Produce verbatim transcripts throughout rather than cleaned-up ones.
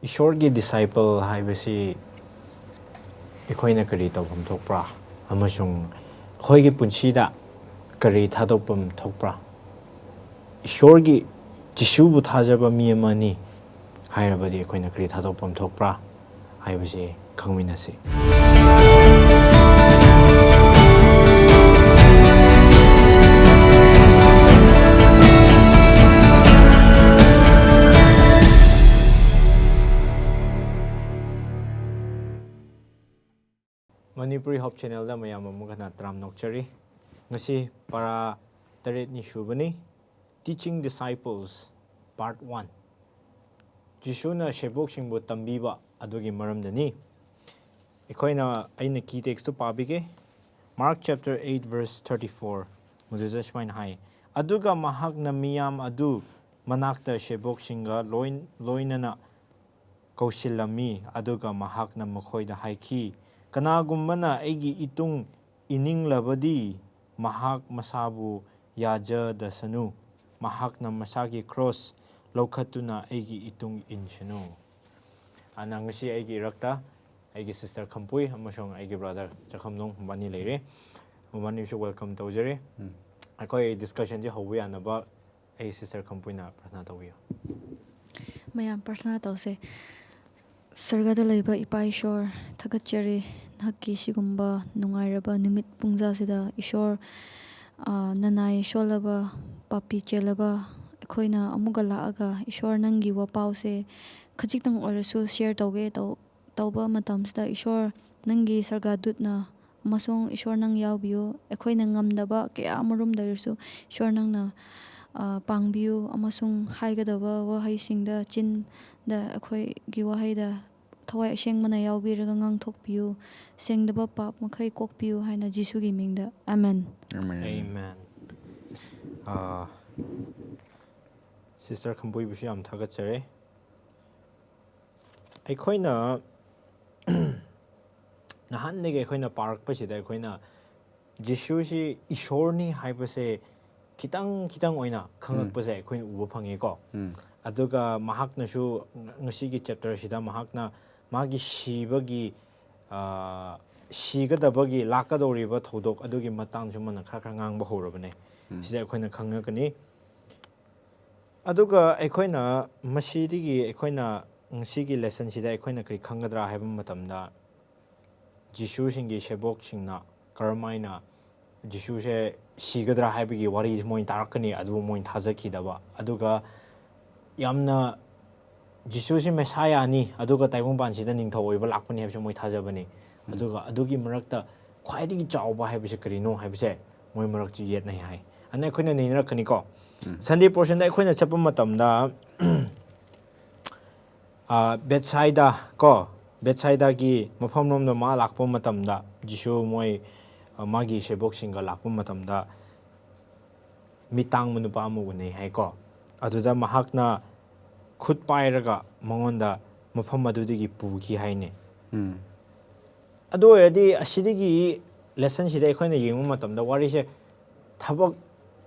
ꯏꯁꯣꯔꯒꯤ disciple ꯍꯥꯏꯕꯁꯤ ꯑꯩꯈꯣꯏꯅ ꯀꯔꯤ ꯇꯧꯐꯝ ꯊꯣꯛꯄ꯭ꯔꯥ ꯑꯃꯁꯨꯡ ꯑꯩꯈꯣꯏꯒꯤ ꯄꯨꯟꯁꯤꯗ ꯀꯔꯤ ꯊꯥꯗꯣꯛꯐꯝ ꯊꯣꯛꯄ꯭ꯔꯥ? ꯏꯁꯣꯔꯒꯤ, ꯖꯤꯁꯨꯕꯨ ꯊꯥꯖꯕ ꯃꯤ ꯑꯃꯅꯤ ꯍꯥꯏꯔꯕꯗꯤ ꯑꯩꯈꯣꯏꯅ ꯀꯔꯤ ꯊꯥꯗꯣꯛꯐꯝ ꯊꯣꯛꯄ꯭ꯔꯥ ꯍꯥꯏꯕꯁꯤ ꯈꯪꯃꯤꯟꯅꯁꯤ꯫ Manipuri Hope Channelꯗ ꯃꯌꯥꯝ ꯑꯃꯨꯛ ꯍꯟꯅ ꯇꯔꯥꯝꯅ ꯑꯣꯛꯆꯔꯤ꯫ ꯉꯁꯤ ꯄꯥꯔꯥ ꯇꯔꯦꯠꯅꯤ ꯁꯨꯕꯅꯤ, Teaching Disciples, Part One꯫ ꯖꯤꯁꯨꯅ ꯁꯦꯕꯣꯛꯁꯤꯡꯕꯨ ꯇꯝꯕꯤꯕ ꯑꯗꯨꯒꯤ ꯃꯔꯝꯗꯅꯤ꯫ ꯑꯩꯈꯣꯏꯅ, ꯑꯩꯅ key textꯇꯨ ꯄꯥꯕꯤꯒꯦ꯫ Mark chapter eight verse thirty-four, ꯃꯗꯨꯗ ꯁꯨꯃꯥꯏꯅ ꯍꯥꯏ, "ꯑꯗꯨꯒ ꯃꯍꯥꯛꯅ ꯃꯤꯌꯥꯝ ꯑꯗꯨ ꯃꯅꯥꯛꯇ ꯁꯦꯕꯣꯛꯁꯤꯡꯒ ꯂꯣꯏ-, ꯂꯣꯏꯅꯅ ꯀꯧꯁꯤꯜꯂꯝꯃꯤ, ꯑꯗꯨꯒ ꯃꯍꯥꯛꯅ ꯃꯈꯣꯏꯗ ꯍꯥꯏꯈꯤ, 'ꯀꯅꯥꯒꯨꯝꯕꯅ ꯑꯩꯒꯤ ꯏꯇꯨꯡ ꯏꯅꯤꯡꯂꯕꯗꯤ ꯃꯍꯥꯛ ꯃꯁꯥꯕꯨ ꯌꯥꯖꯗꯁꯅꯨ, ꯃꯍꯥꯛꯅ ꯃꯁꯥꯒꯤ cross ꯂꯧꯈꯠꯇꯨꯅ ꯑꯩꯒꯤ ꯏꯇꯨꯡ ꯏꯟꯁꯅꯨ.'" ꯑꯗꯨꯅ ꯉꯁꯤ ꯑꯩꯒꯤ ꯏꯔꯛꯇ ꯑꯩꯒꯤ sister ꯈꯝꯄꯨꯏ ꯑꯃꯁꯨꯡ ꯑꯩꯒꯤ brother ꯆꯈꯝꯅꯨꯡ ꯃꯕꯥꯅꯤ ꯂꯩꯔꯦ꯫ ꯃꯕꯥꯅꯤꯁꯨ welcome ꯇꯧꯖꯔꯤ꯫ ꯎꯝ꯫ ꯑꯩꯈꯣꯏ discussionꯁꯤ ꯍꯧꯕ ꯌꯥꯅꯕ ꯑꯩ sister ꯈꯝꯄꯨꯏꯅ ꯄ꯭ꯔꯊꯅꯥ ꯇꯧꯕꯤꯌꯨ꯫ ꯃꯌꯥꯝ ꯄ꯭ꯔꯊꯅꯥ ꯇꯧꯁꯦ꯫ ꯁꯔꯒꯗ ꯂꯩꯕ ꯏꯄꯥ ꯏꯁꯣꯔ, ꯊꯥꯒꯠꯆꯔꯤ ꯅꯍꯥꯛꯀꯤ ꯁꯤꯒꯨꯝꯕ ꯅꯨꯡꯉꯥꯏꯔꯕ ꯅꯨꯃꯤꯠ ꯄꯨꯡꯖꯥꯁꯤꯗ꯫ ꯏꯁꯣꯔ, ꯑ, ꯅꯅꯥꯏ ꯁꯣꯜꯂꯕ, ꯄꯥꯄꯤ ꯆꯦꯜꯂꯕ ꯑꯩꯈꯣꯏꯅ ꯑꯃꯨꯛꯀ ꯂꯥꯛꯑꯒ, ꯏꯁꯣꯔ, ꯅꯪꯒꯤ ꯋꯥꯄꯥꯎꯁꯦ ꯈꯖꯤꯛꯇꯪ ꯑꯣꯏꯔꯁꯨ share ꯇꯧꯒꯦ ꯇꯧ-, ꯇꯧꯕ ꯃꯇꯝꯁꯤꯗ, ꯏꯁꯣꯔ, ꯅꯪꯒꯤ ꯁꯔꯒꯥꯗꯨꯠꯅ ꯑꯃꯁꯨꯡ ꯏꯁꯣꯔ, ꯅꯪ ꯌꯥꯎꯕꯤꯌꯨ꯫ ꯑꯩꯈꯣꯏꯅ ꯉꯝꯗꯕ ꯀꯌꯥ ꯑꯃꯔꯣꯝꯗ ꯑꯣꯏꯔꯁꯨ, ꯏꯁꯣꯔ, ꯅꯪꯅ, ꯑ, ꯄꯥꯡꯕꯤꯌꯨ ꯑꯃꯁꯨꯡ ꯍꯥꯏꯒꯗꯕ ꯋꯥꯍꯩꯁꯤꯡꯗ, ꯆꯤꯟꯗ ꯑꯩꯈꯣꯏꯒꯤ ꯋꯥꯍꯩꯗ ꯊꯋꯥꯏ ꯑꯁꯦꯡꯕꯅ ꯌꯥꯎꯕꯤꯔꯒ ꯉꯥꯡꯊꯣꯛꯄꯤꯌꯨ꯫ ꯁꯦꯡꯗꯕ ꯄꯥꯞ ꯃꯈꯩ ꯀꯣꯛꯄꯤꯌꯨ ꯍꯥꯏꯅ ꯖꯤꯁꯨꯒꯤ ꯃꯤꯡꯗ, ꯑꯃꯦꯟ꯫ ꯑꯃꯦꯟ꯫ Amen꯫ ꯑꯥ, sister ꯈꯝꯄꯨꯏꯕꯨꯁꯨ ꯌꯥꯝ ꯊꯥꯒꯠꯆꯔꯤ꯫ ꯑꯩꯈꯣꯏꯅ ꯅꯍꯥꯟꯗꯒꯤ ꯑꯩꯈꯣꯏꯅ ꯄꯥꯔꯛꯄꯁꯤꯗ ꯑꯩꯈꯣꯏꯅ ꯖꯤꯁꯨꯁꯤ ꯏꯁꯣꯔꯅꯤ ꯍꯥꯏꯕꯁꯦ ꯈꯤꯇꯪ ꯈꯤꯇꯪ ꯑꯣꯏꯅ ꯈꯪꯂꯛꯄꯁꯦ ꯑꯩꯈꯣꯏꯅ ꯎꯕ ꯐꯪꯉꯦꯀꯣ꯫ ꯎꯝ꯫ ꯑꯗꯨꯒ ꯃꯍꯥꯛꯅꯁꯨ ꯉꯁꯤꯒꯤ ꯆꯦꯞꯇꯔꯁꯤꯗ ꯃꯍꯥꯛꯅ ꯃꯥꯒꯤ ꯁꯤꯕꯒꯤ, ꯑ, ꯁꯤꯒꯗꯕꯒꯤ, ꯂꯥꯛꯀꯗꯧꯔꯤꯕ ꯊꯧꯗꯣꯛ ꯑꯗꯨꯒꯤ ꯃꯇꯥꯡꯁꯨ ꯃꯥꯅ ꯈꯔ ꯈꯔ ꯉꯥꯡꯕ ꯍꯧꯔꯕꯅꯦ꯫ ꯎꯝ꯫ ꯁꯤꯗ ꯑꯩꯈꯣꯏꯅ ꯈꯪꯉꯛꯀꯅꯤ꯫ ꯑꯗꯨꯒ ꯑꯩꯈꯣꯏꯅ ꯃꯁꯤꯗꯒꯤ ꯑꯩꯈꯣꯏꯅ ꯉꯁꯤꯒꯤ ꯂꯦꯁꯟꯁꯤꯗ ꯑꯩꯈꯣꯏꯅ ꯀꯔꯤ ꯈꯪꯒꯗ꯭ꯔꯥ ꯍꯥꯏꯕ ꯃꯇꯝꯗ, ꯖꯤꯁꯨꯁꯤꯡꯒꯤ ꯁꯦꯕꯣꯛꯁꯤꯡꯅ ꯀꯔꯝ ꯍꯥꯏꯅ ꯖꯤꯁꯨꯁꯦ ꯁꯤꯒꯗ꯭ꯔꯥ ꯍꯥꯏꯕꯒꯤ ꯋꯥꯔꯤ ꯃꯣꯏꯅ ꯇꯥꯔꯛꯀꯅꯤ, ꯑꯗꯨꯕꯨ ꯃꯣꯏꯅ ꯊꯥꯖꯈꯤꯗꯕ꯫ ꯑꯗꯨꯒ ꯌꯥꯝꯅ ꯖꯤꯁꯨꯁꯤ ꯃꯦꯁꯥꯌꯥꯅꯤ, ꯑꯗꯨꯒ ꯇꯥꯏꯕꯪꯄꯥꯟꯁꯤꯗ ꯅꯤꯡꯊꯧ ꯑꯣꯏꯕ ꯂꯥꯛꯄꯅꯤ ꯍꯥꯏꯕꯁꯦ ꯃꯣꯏ ꯊꯥꯖꯕꯅꯤ꯫ ꯎꯝ꯫ ꯑꯗꯨꯒ ꯑꯗꯨꯒꯤ ꯃꯔꯛꯇ ꯈ꯭ꯋꯥꯏꯗꯒꯤ ꯆꯥꯎꯕ ꯍꯥꯏꯕꯁꯦ ꯀꯔꯤꯅꯣ ꯍꯥꯏꯕꯁꯦ ꯃꯣꯏ ꯃꯔꯛꯇ ꯌꯦꯠꯅꯩ ꯍꯥꯏ꯫ ꯑꯗꯨꯅ ꯑꯩꯈꯣꯏꯅ ꯅꯩꯅꯔꯛꯀꯅꯤꯀꯣ꯫ ꯎꯝ꯫ ꯁꯟꯗꯦ ꯄꯣꯔꯁꯟꯗ ꯑꯩꯈꯣꯏꯅ ꯆꯠꯄ ꯃꯇꯝꯗ, ꯑ, ꯕꯦꯠꯁꯥꯏꯗ ꯀꯣ, ꯕꯦꯠꯁꯥꯏꯗꯒꯤ ꯃꯐꯝꯂꯣꯝꯗ ꯃꯥ ꯂꯥꯛꯄ ꯃꯇꯝꯗ, ꯖꯤꯁꯨ ꯃꯣꯏ, ꯑ, ꯃꯥꯒꯤ ꯁꯦꯕꯣꯛꯁꯤꯡꯒ ꯂꯥꯛꯄ ꯃꯇꯝꯗ, ꯃꯤꯠ ꯇꯥꯡꯕ ꯅꯨꯄꯥ ꯑꯃ ꯎꯅꯩ ꯍꯥꯏꯀꯣ꯫ ꯑꯗꯨꯗ ꯃꯍꯥꯛꯅ ꯈꯨꯠ ꯄꯥꯏꯔꯒ ꯃꯉꯣꯟꯗ ꯃꯐꯝ ꯑꯗꯨꯗꯒꯤ ꯄꯨꯈꯤ ꯍꯥꯏꯅꯦ꯫ ꯎꯝ꯫ ꯑꯗꯨ ꯑꯣꯏꯔꯗꯤ ꯑꯁꯤꯗꯒꯤ ꯂꯦꯁꯟꯁꯤꯗ ꯑꯩꯈꯣꯏꯅ ꯌꯦꯡꯕ ꯃꯇꯝꯗ ꯋꯥꯔꯤꯁꯦ ꯊꯕꯛ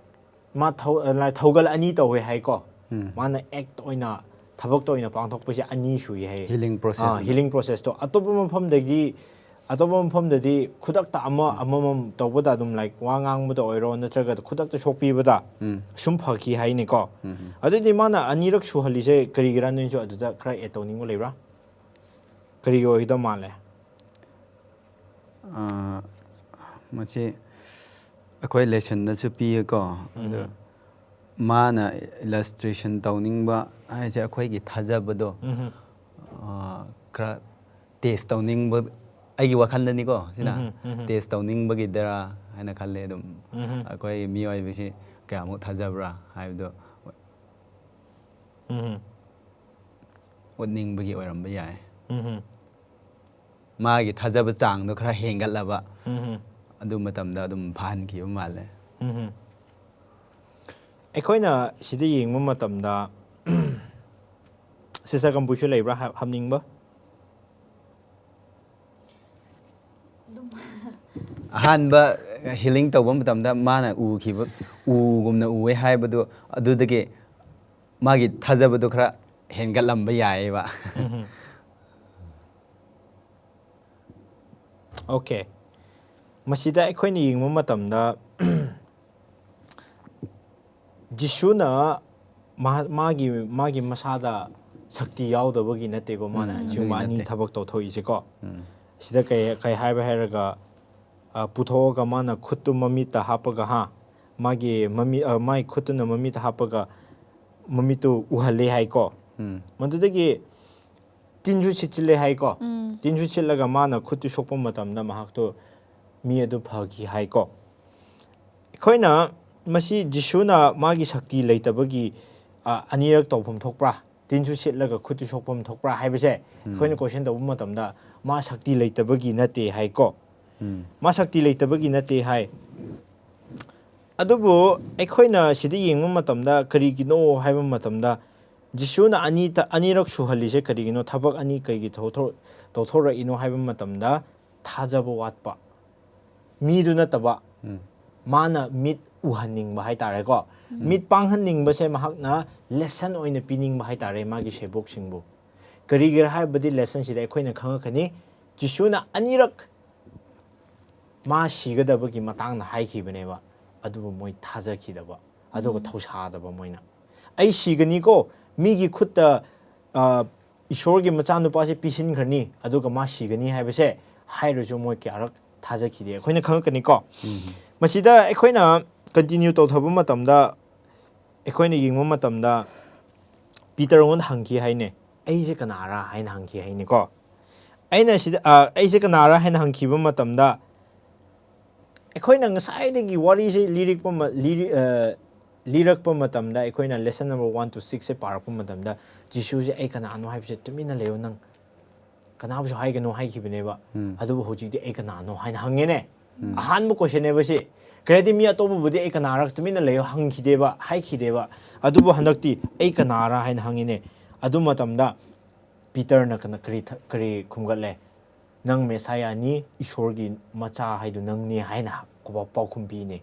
ꯃꯥ ꯊꯧ-, ꯂꯥꯏ-, ꯊꯧꯒꯜ ꯑꯅꯤ ꯇꯧꯋꯦ ꯍꯥꯏꯀꯣ꯫ ꯎꯝ꯫ ꯃꯥꯅ ꯑꯦꯛ ꯑꯣꯏꯅ, ꯊꯕꯛꯇ ꯑꯣꯏꯅ ꯄꯥꯡꯊꯣꯛꯄꯁꯦ ꯑꯅꯤ ꯁꯨꯏ ꯍꯥꯏ꯫ Healing process ꯑꯥ, ꯑꯅꯤ꯫ Healing process ꯇꯣ ꯑꯇꯣꯞꯄ ꯃꯐꯝꯗꯒꯤ, ꯑꯇꯣꯞꯄ ꯃꯐꯝꯗꯗꯤ ꯈꯨꯗꯛꯇ ꯑꯃ, ꯎꯝ꯫ ꯑꯃꯃꯝ ꯇꯧꯕꯗ ꯑꯗꯨꯝ, like, ꯋꯥ ꯉꯥꯡꯕꯗ ꯑꯣꯏꯔꯣ, ꯅꯠꯇ꯭ꯔꯒ ꯈꯨꯗꯛꯇ ꯁꯣꯛꯄꯤꯕꯗ ꯎꯝ꯫ ꯁꯨꯝ ꯐꯈꯤ ꯍꯥꯏꯅꯤꯀꯣ꯫ ꯎꯝ꯫ ꯑꯗꯨꯏꯗꯤ ꯃꯥꯅ ꯑꯅꯤꯔꯛ ꯁꯨꯍꯜꯂꯤꯁꯦ ꯀꯔꯤꯒꯤꯔꯥ? ꯅꯣꯏꯁꯨ ꯑꯗꯨꯗ ꯈꯔ add ꯇꯧꯅꯤꯡꯕ ꯂꯩꯕ꯭ꯔꯥ? ꯀꯔꯤꯒꯤ ꯑꯣꯏꯒꯗꯧ ꯃꯥꯜꯂꯦ? ꯑꯥ, ꯃꯁꯤ ꯑꯩꯈꯣꯏ ꯂꯦꯁꯟꯗꯁꯨ ꯄꯤꯌꯦꯀꯣ꯫ ꯑꯗꯣ ꯎꯝ꯫ ꯃꯥꯅ illustration ꯇꯧꯅꯤꯡꯕ ꯍꯥꯏꯁꯦ ꯑꯩꯈꯣꯏꯒꯤ ꯊꯥꯖꯕꯗꯣ, ꯎꯝ꯫ ꯑꯥ, ꯈꯔ test ꯇꯧꯅꯤꯡꯕ, ꯑꯩꯒꯤ ꯋꯥꯈꯜꯗꯅꯤꯀꯣ, ꯁꯤꯅ ꯎꯝ, ꯎꯝ꯫ Test ꯇꯧꯅꯤꯡꯕꯒꯤꯗꯔꯥ ꯍꯥꯏꯅ ꯈꯜꯂꯦ꯫ ꯑꯗꯨꯝ ꯎꯝ꯫ ꯑꯩꯈꯣꯏ ꯃꯤꯑꯣꯏꯕꯁꯤ ꯀꯌꯥꯃꯨꯛ ꯊꯥꯖꯕ꯭ꯔꯥ ꯍꯥꯏꯕꯗꯣ ꯎꯝ꯫ ꯎꯠꯅꯤꯡꯕꯒꯤ ꯑꯣꯏꯔꯝꯕ ꯌꯥꯏ꯫ ꯎꯝ꯫ ꯃꯥꯒꯤ ꯊꯥꯖꯕ ꯆꯥꯡꯗꯣ ꯈꯔ ꯍꯦꯟꯒꯠꯂꯕ, ꯎꯝ꯫ ꯑꯗꯨ ꯃꯇꯝꯗ ꯑꯗꯨꯝ ꯐꯍꯟꯈꯤꯕ ꯃꯥꯜꯂꯦ꯫ ꯎꯝ꯫ ꯑꯩꯈꯣꯏꯅ ꯁꯤꯗ ꯌꯦꯡꯕ ꯃꯇꯝꯗ, Sister ꯀꯝꯄꯨꯏꯁꯨ ꯂꯩꯕ꯭ꯔꯥ ꯍꯥ-, ꯍꯥꯞꯅꯤꯡꯕ? ꯑꯗꯨꯝ꯫ ꯑꯍꯥꯟꯕ healing ꯇꯧꯕ ꯃꯇꯝꯗ ꯃꯥꯅ ꯎꯈꯤꯕ, ꯎꯒꯨꯝꯅ ꯎꯋꯦ ꯍꯥꯏꯕꯗꯨ, ꯑꯗꯨꯗꯒꯤ ꯃꯥꯒꯤ ꯊꯥꯖꯕꯗꯣ ꯈꯔ ꯍꯦꯟꯒꯠꯂꯝꯕ ꯌꯥꯏꯑꯕ꯫ ꯑꯣꯀꯦ꯫ ꯃꯁꯤꯗ ꯑꯩꯈꯣꯏꯅ ꯌꯦꯡꯕ ꯃꯇꯝꯗ ꯖꯤꯁꯨꯅ ꯃꯥ- ꯃꯥꯒꯤ ꯃꯥꯒꯤ ꯃꯁꯥꯗ ꯁꯛꯇꯤ ꯌꯥꯎꯗꯕꯒꯤ ꯅꯠꯇꯦꯀꯣ ꯃꯥꯅ ꯎꯝ, ꯑꯁꯤꯒꯨꯝꯕ ꯑꯗꯨꯒꯤ ꯑꯅꯤ ꯅꯠꯇꯦ꯫ ꯊꯕꯛ ꯇꯧꯊꯣꯛꯏꯁꯦꯀꯣ꯫ ꯎꯝ. ꯁꯤꯗ ꯀꯩ ꯀꯩ ꯍꯥꯏꯕ ꯍꯥꯏꯔꯒ, ꯑ, ꯄꯨꯊꯣꯛꯑꯒ ꯃꯥꯅ ꯈꯨꯠꯇꯨ ꯃꯃꯤꯠꯇ ꯍꯥꯞꯄꯒ, ꯍꯥ, ꯃꯥꯒꯤ ꯃꯃꯤ ꯑ, ꯃꯥꯒꯤ ꯈꯨꯠꯇꯨꯅ ꯃꯃꯤꯠꯇ ꯍꯥꯞꯄꯒ ꯃꯃꯤꯠꯇꯨ ꯎꯍꯜꯂꯦ ꯍꯥꯏꯀꯣ꯫ ꯎꯝ. ꯃꯗꯨꯗꯒꯤ ꯇꯤꯟꯁꯨ ꯁꯤꯠꯆꯤꯜꯂꯦ ꯍꯥꯏꯀꯣ꯫ ꯎꯝ. ꯇꯤꯟꯁꯨ ꯁꯤꯠꯂꯒ ꯃꯥꯅ ꯈꯨꯠꯇꯨ ꯁꯣꯛꯄ ꯃꯇꯝꯗ ꯃꯍꯥꯛꯇꯨ ꯃꯤ ꯑꯗꯨ ꯐꯈꯤ ꯍꯥꯏꯀꯣ꯫ ꯑꯩꯈꯣꯏꯅ ꯃꯁꯤ ꯖꯤꯁꯨꯅ ꯃꯥꯒꯤ ꯁꯛꯇꯤ ꯂꯩꯇꯕꯒꯤ, ꯑ, ꯑꯅꯤꯔꯛ ꯇꯧꯐꯝ ꯊꯣꯛꯄ꯭ꯔꯥ? ꯇꯤꯟꯁꯨ ꯁꯤꯠꯂꯒ ꯈꯨꯠꯇꯨ ꯁꯣꯛꯐꯝ ꯊꯣꯛꯄ꯭ꯔꯥ ꯍꯥꯏꯕꯁꯦ ꯑꯩꯈꯣꯏꯅ ꯀꯣꯏꯁꯟ ꯇꯧꯕ ꯃꯇꯝꯗ ꯃꯥ ꯁꯛꯇꯤ ꯂꯩꯇꯕꯒꯤ ꯅꯠꯇꯦ ꯍꯥꯏꯀꯣ꯫ ꯎꯝ. ꯃꯥ ꯁꯛꯇꯤ ꯂꯩꯇꯕꯒꯤ ꯅꯠꯇꯦ ꯍꯥꯏ꯫ ꯑꯗꯨꯕꯨ ꯑꯩꯈꯣꯏꯅ ꯁꯤꯗ ꯌꯦꯡꯕ ꯃꯇꯝꯗ ꯀꯔꯤꯒꯤꯅꯣ ꯍꯥꯏꯕ ꯃꯇꯝꯗ ꯖꯤꯁꯨꯅ ꯑꯅꯤ ꯇ- ꯑꯅꯤꯔꯛ ꯁꯨꯍꯜꯂꯤꯁꯦ ꯀꯔꯤꯒꯤꯅꯣ? ꯊꯕꯛ ꯑꯅꯤ ꯀꯩꯒꯤ ꯇꯧꯊꯣꯔꯛꯏꯅꯣ ꯍꯥꯏꯕ ꯃꯇꯝꯗ ꯊꯥꯖꯕ ꯋꯥꯠꯄ꯫ ꯃꯤꯗꯨ ꯅꯠꯇꯕ, ꯎꯝ. ꯃꯥꯅ ꯃꯤꯠ ꯎꯍꯟꯅꯤꯡꯕ ꯍꯥꯏꯇꯥꯔꯦꯀꯣ꯫ ꯃꯤꯠ ꯄꯥꯡꯍꯟꯅꯤꯡꯕꯁꯦ ꯃꯍꯥꯛꯅ ꯂꯦꯁꯟ ꯑꯣꯏꯅ ꯄꯤꯅꯤꯡꯕ ꯍꯥꯏꯇꯥꯔꯦ ꯃꯥꯒꯤ ꯁꯦꯕꯣꯛꯁꯤꯡꯕꯨ꯫ ꯀꯔꯤꯒꯤꯔ ꯍꯥꯏꯔꯕꯗꯤ ꯂꯦꯁꯟꯁꯤꯗ ꯑꯩꯈꯣꯏꯅ ꯈꯪꯉꯛꯀꯅꯤ, ꯖꯤꯁꯨꯅ ꯑꯅꯤꯔꯛ ꯃꯥ ꯁꯤꯒꯗꯕꯒꯤ ꯃꯇꯥꯡꯗ ꯍꯥꯏꯈꯤꯕꯅꯦꯕ꯫ ꯑꯗꯨꯕꯨ ꯃꯣꯏ ꯊꯥꯖꯈꯤꯗꯕ, ꯑꯗꯨꯒ ꯊꯧꯁꯥꯗꯕ ꯃꯣꯏꯅ꯫ "ꯑꯩ ꯁꯤꯒꯅꯤꯀꯣ, ꯃꯤꯒꯤ ꯈꯨꯠꯇ, ꯑ, ꯏꯁꯣꯔꯒꯤ ꯃꯆꯥꯅꯨꯄꯥꯁꯦ ꯄꯤꯁꯤꯟꯈ꯭ꯔꯅꯤ, ꯑꯗꯨꯒ ꯃꯥ ꯁꯤꯒꯅꯤ" ꯍꯥꯏꯕꯁꯦ ꯍꯥꯏꯔꯁꯨ ꯃꯣꯏ ꯀꯌꯥꯔꯛ ꯊꯥꯖꯈꯤꯗꯦ꯫ ꯑꯩꯈꯣꯏꯅ ꯈꯪꯉꯛꯀꯅꯤꯀꯣ꯫ ꯃꯁꯤꯗ ꯑꯩꯈꯣꯏꯅ ꯀꯟꯇꯤꯅ꯭ꯌꯨ ꯇꯧꯊꯕ ꯃꯇꯝꯗ, ꯑꯩꯈꯣꯏꯅ ꯌꯦꯡꯕ ꯃꯇꯝꯗ ꯄꯤꯇꯔꯉꯣꯟꯗ ꯍꯪꯈꯤ ꯍꯥꯏꯅꯦ, "ꯑꯩꯁꯦ ꯀꯅꯥꯔꯥ?" ꯍꯥꯏꯅ ꯍꯪꯈꯤ ꯍꯥꯏꯅꯦꯀꯣ꯫ ꯑꯩꯅ ꯁꯤꯗ, ꯑ, "ꯑꯩꯁꯦ ꯀꯅꯥꯔꯥ?" ꯍꯥꯏꯅ ꯍꯪꯈꯤꯕ ꯃꯇꯝꯗ, ꯑꯩꯈꯣꯏꯅ ꯉꯁꯥꯏꯗꯒꯤ ꯋꯥꯔꯤꯁꯦ ꯂꯤꯔꯛꯄ ꯃ- ꯂꯤꯔꯤ- ꯑ, ꯂꯤꯔꯛꯄ ꯃꯇꯝꯗ ꯑꯩꯈꯣꯏꯅ ꯂꯦꯁꯟ ꯅꯝꯕꯔ ꯋꯥꯟ ꯇꯨ ꯁꯤꯛꯁꯁꯦ ꯄꯥꯔꯛꯄ ꯃꯇꯝꯗ ꯖꯤꯁꯨꯁꯦ, "ꯑꯩ ꯀꯅꯥꯅꯣ ꯍꯥꯏꯕꯁꯦ ꯇꯨꯃꯤꯟꯅ ꯂꯩꯌꯣ, ꯅꯪ ꯀꯅꯥꯕꯨꯁꯨ ꯍꯥꯏꯒꯅꯨ" ꯍꯥꯏꯈꯤꯕꯅꯦꯕ꯫ ꯎꯝ. ꯑꯗꯨꯕꯨ ꯍꯧꯖꯤꯛꯇꯤ "ꯑꯩ ꯀꯅꯥꯅꯣ?" ꯍꯥꯏꯅ ꯍꯪꯉꯦꯅꯦ꯫ ꯑꯍꯥꯟꯕ ꯀꯣꯏꯁꯟꯅꯦꯕ ꯁꯤ꯫ ꯀꯔꯤ ꯍꯥꯏꯗꯤ ꯃꯤ ꯑꯇꯣꯞꯄꯕꯨꯗꯤ "ꯑꯩ ꯀꯅꯥꯔ ꯇꯨꯃꯤꯟꯅ ꯂꯩꯌꯣ" ꯍꯪꯈꯤꯗꯦꯕ, ꯍꯥꯏꯈꯤꯗꯦꯕ꯫ ꯑꯗꯨꯕꯨ ꯍꯟꯗꯛꯇꯤ "ꯑꯩ ꯀꯅꯥꯔ?" ꯍꯥꯏꯅ ꯍꯪꯉꯤꯅꯦ꯫ ꯑꯗꯨ ꯃꯇꯝꯗ ꯄꯤꯇꯔꯅ ꯀꯅ- ꯀꯔꯤ ꯊ- ꯀꯔꯤ ꯈꯨꯝꯒꯠꯂꯦ? "ꯅꯪ ꯃꯦꯁꯥꯌꯥꯅꯤ, ꯏꯁꯣꯔꯒꯤ ꯃꯆꯥ ꯍꯥꯏꯗꯨ ꯅꯪꯅꯤ" ꯍꯥꯏꯅ ꯄꯥꯎ- ꯄꯥꯎꯈꯨꯝ ꯄꯤꯅꯦ꯫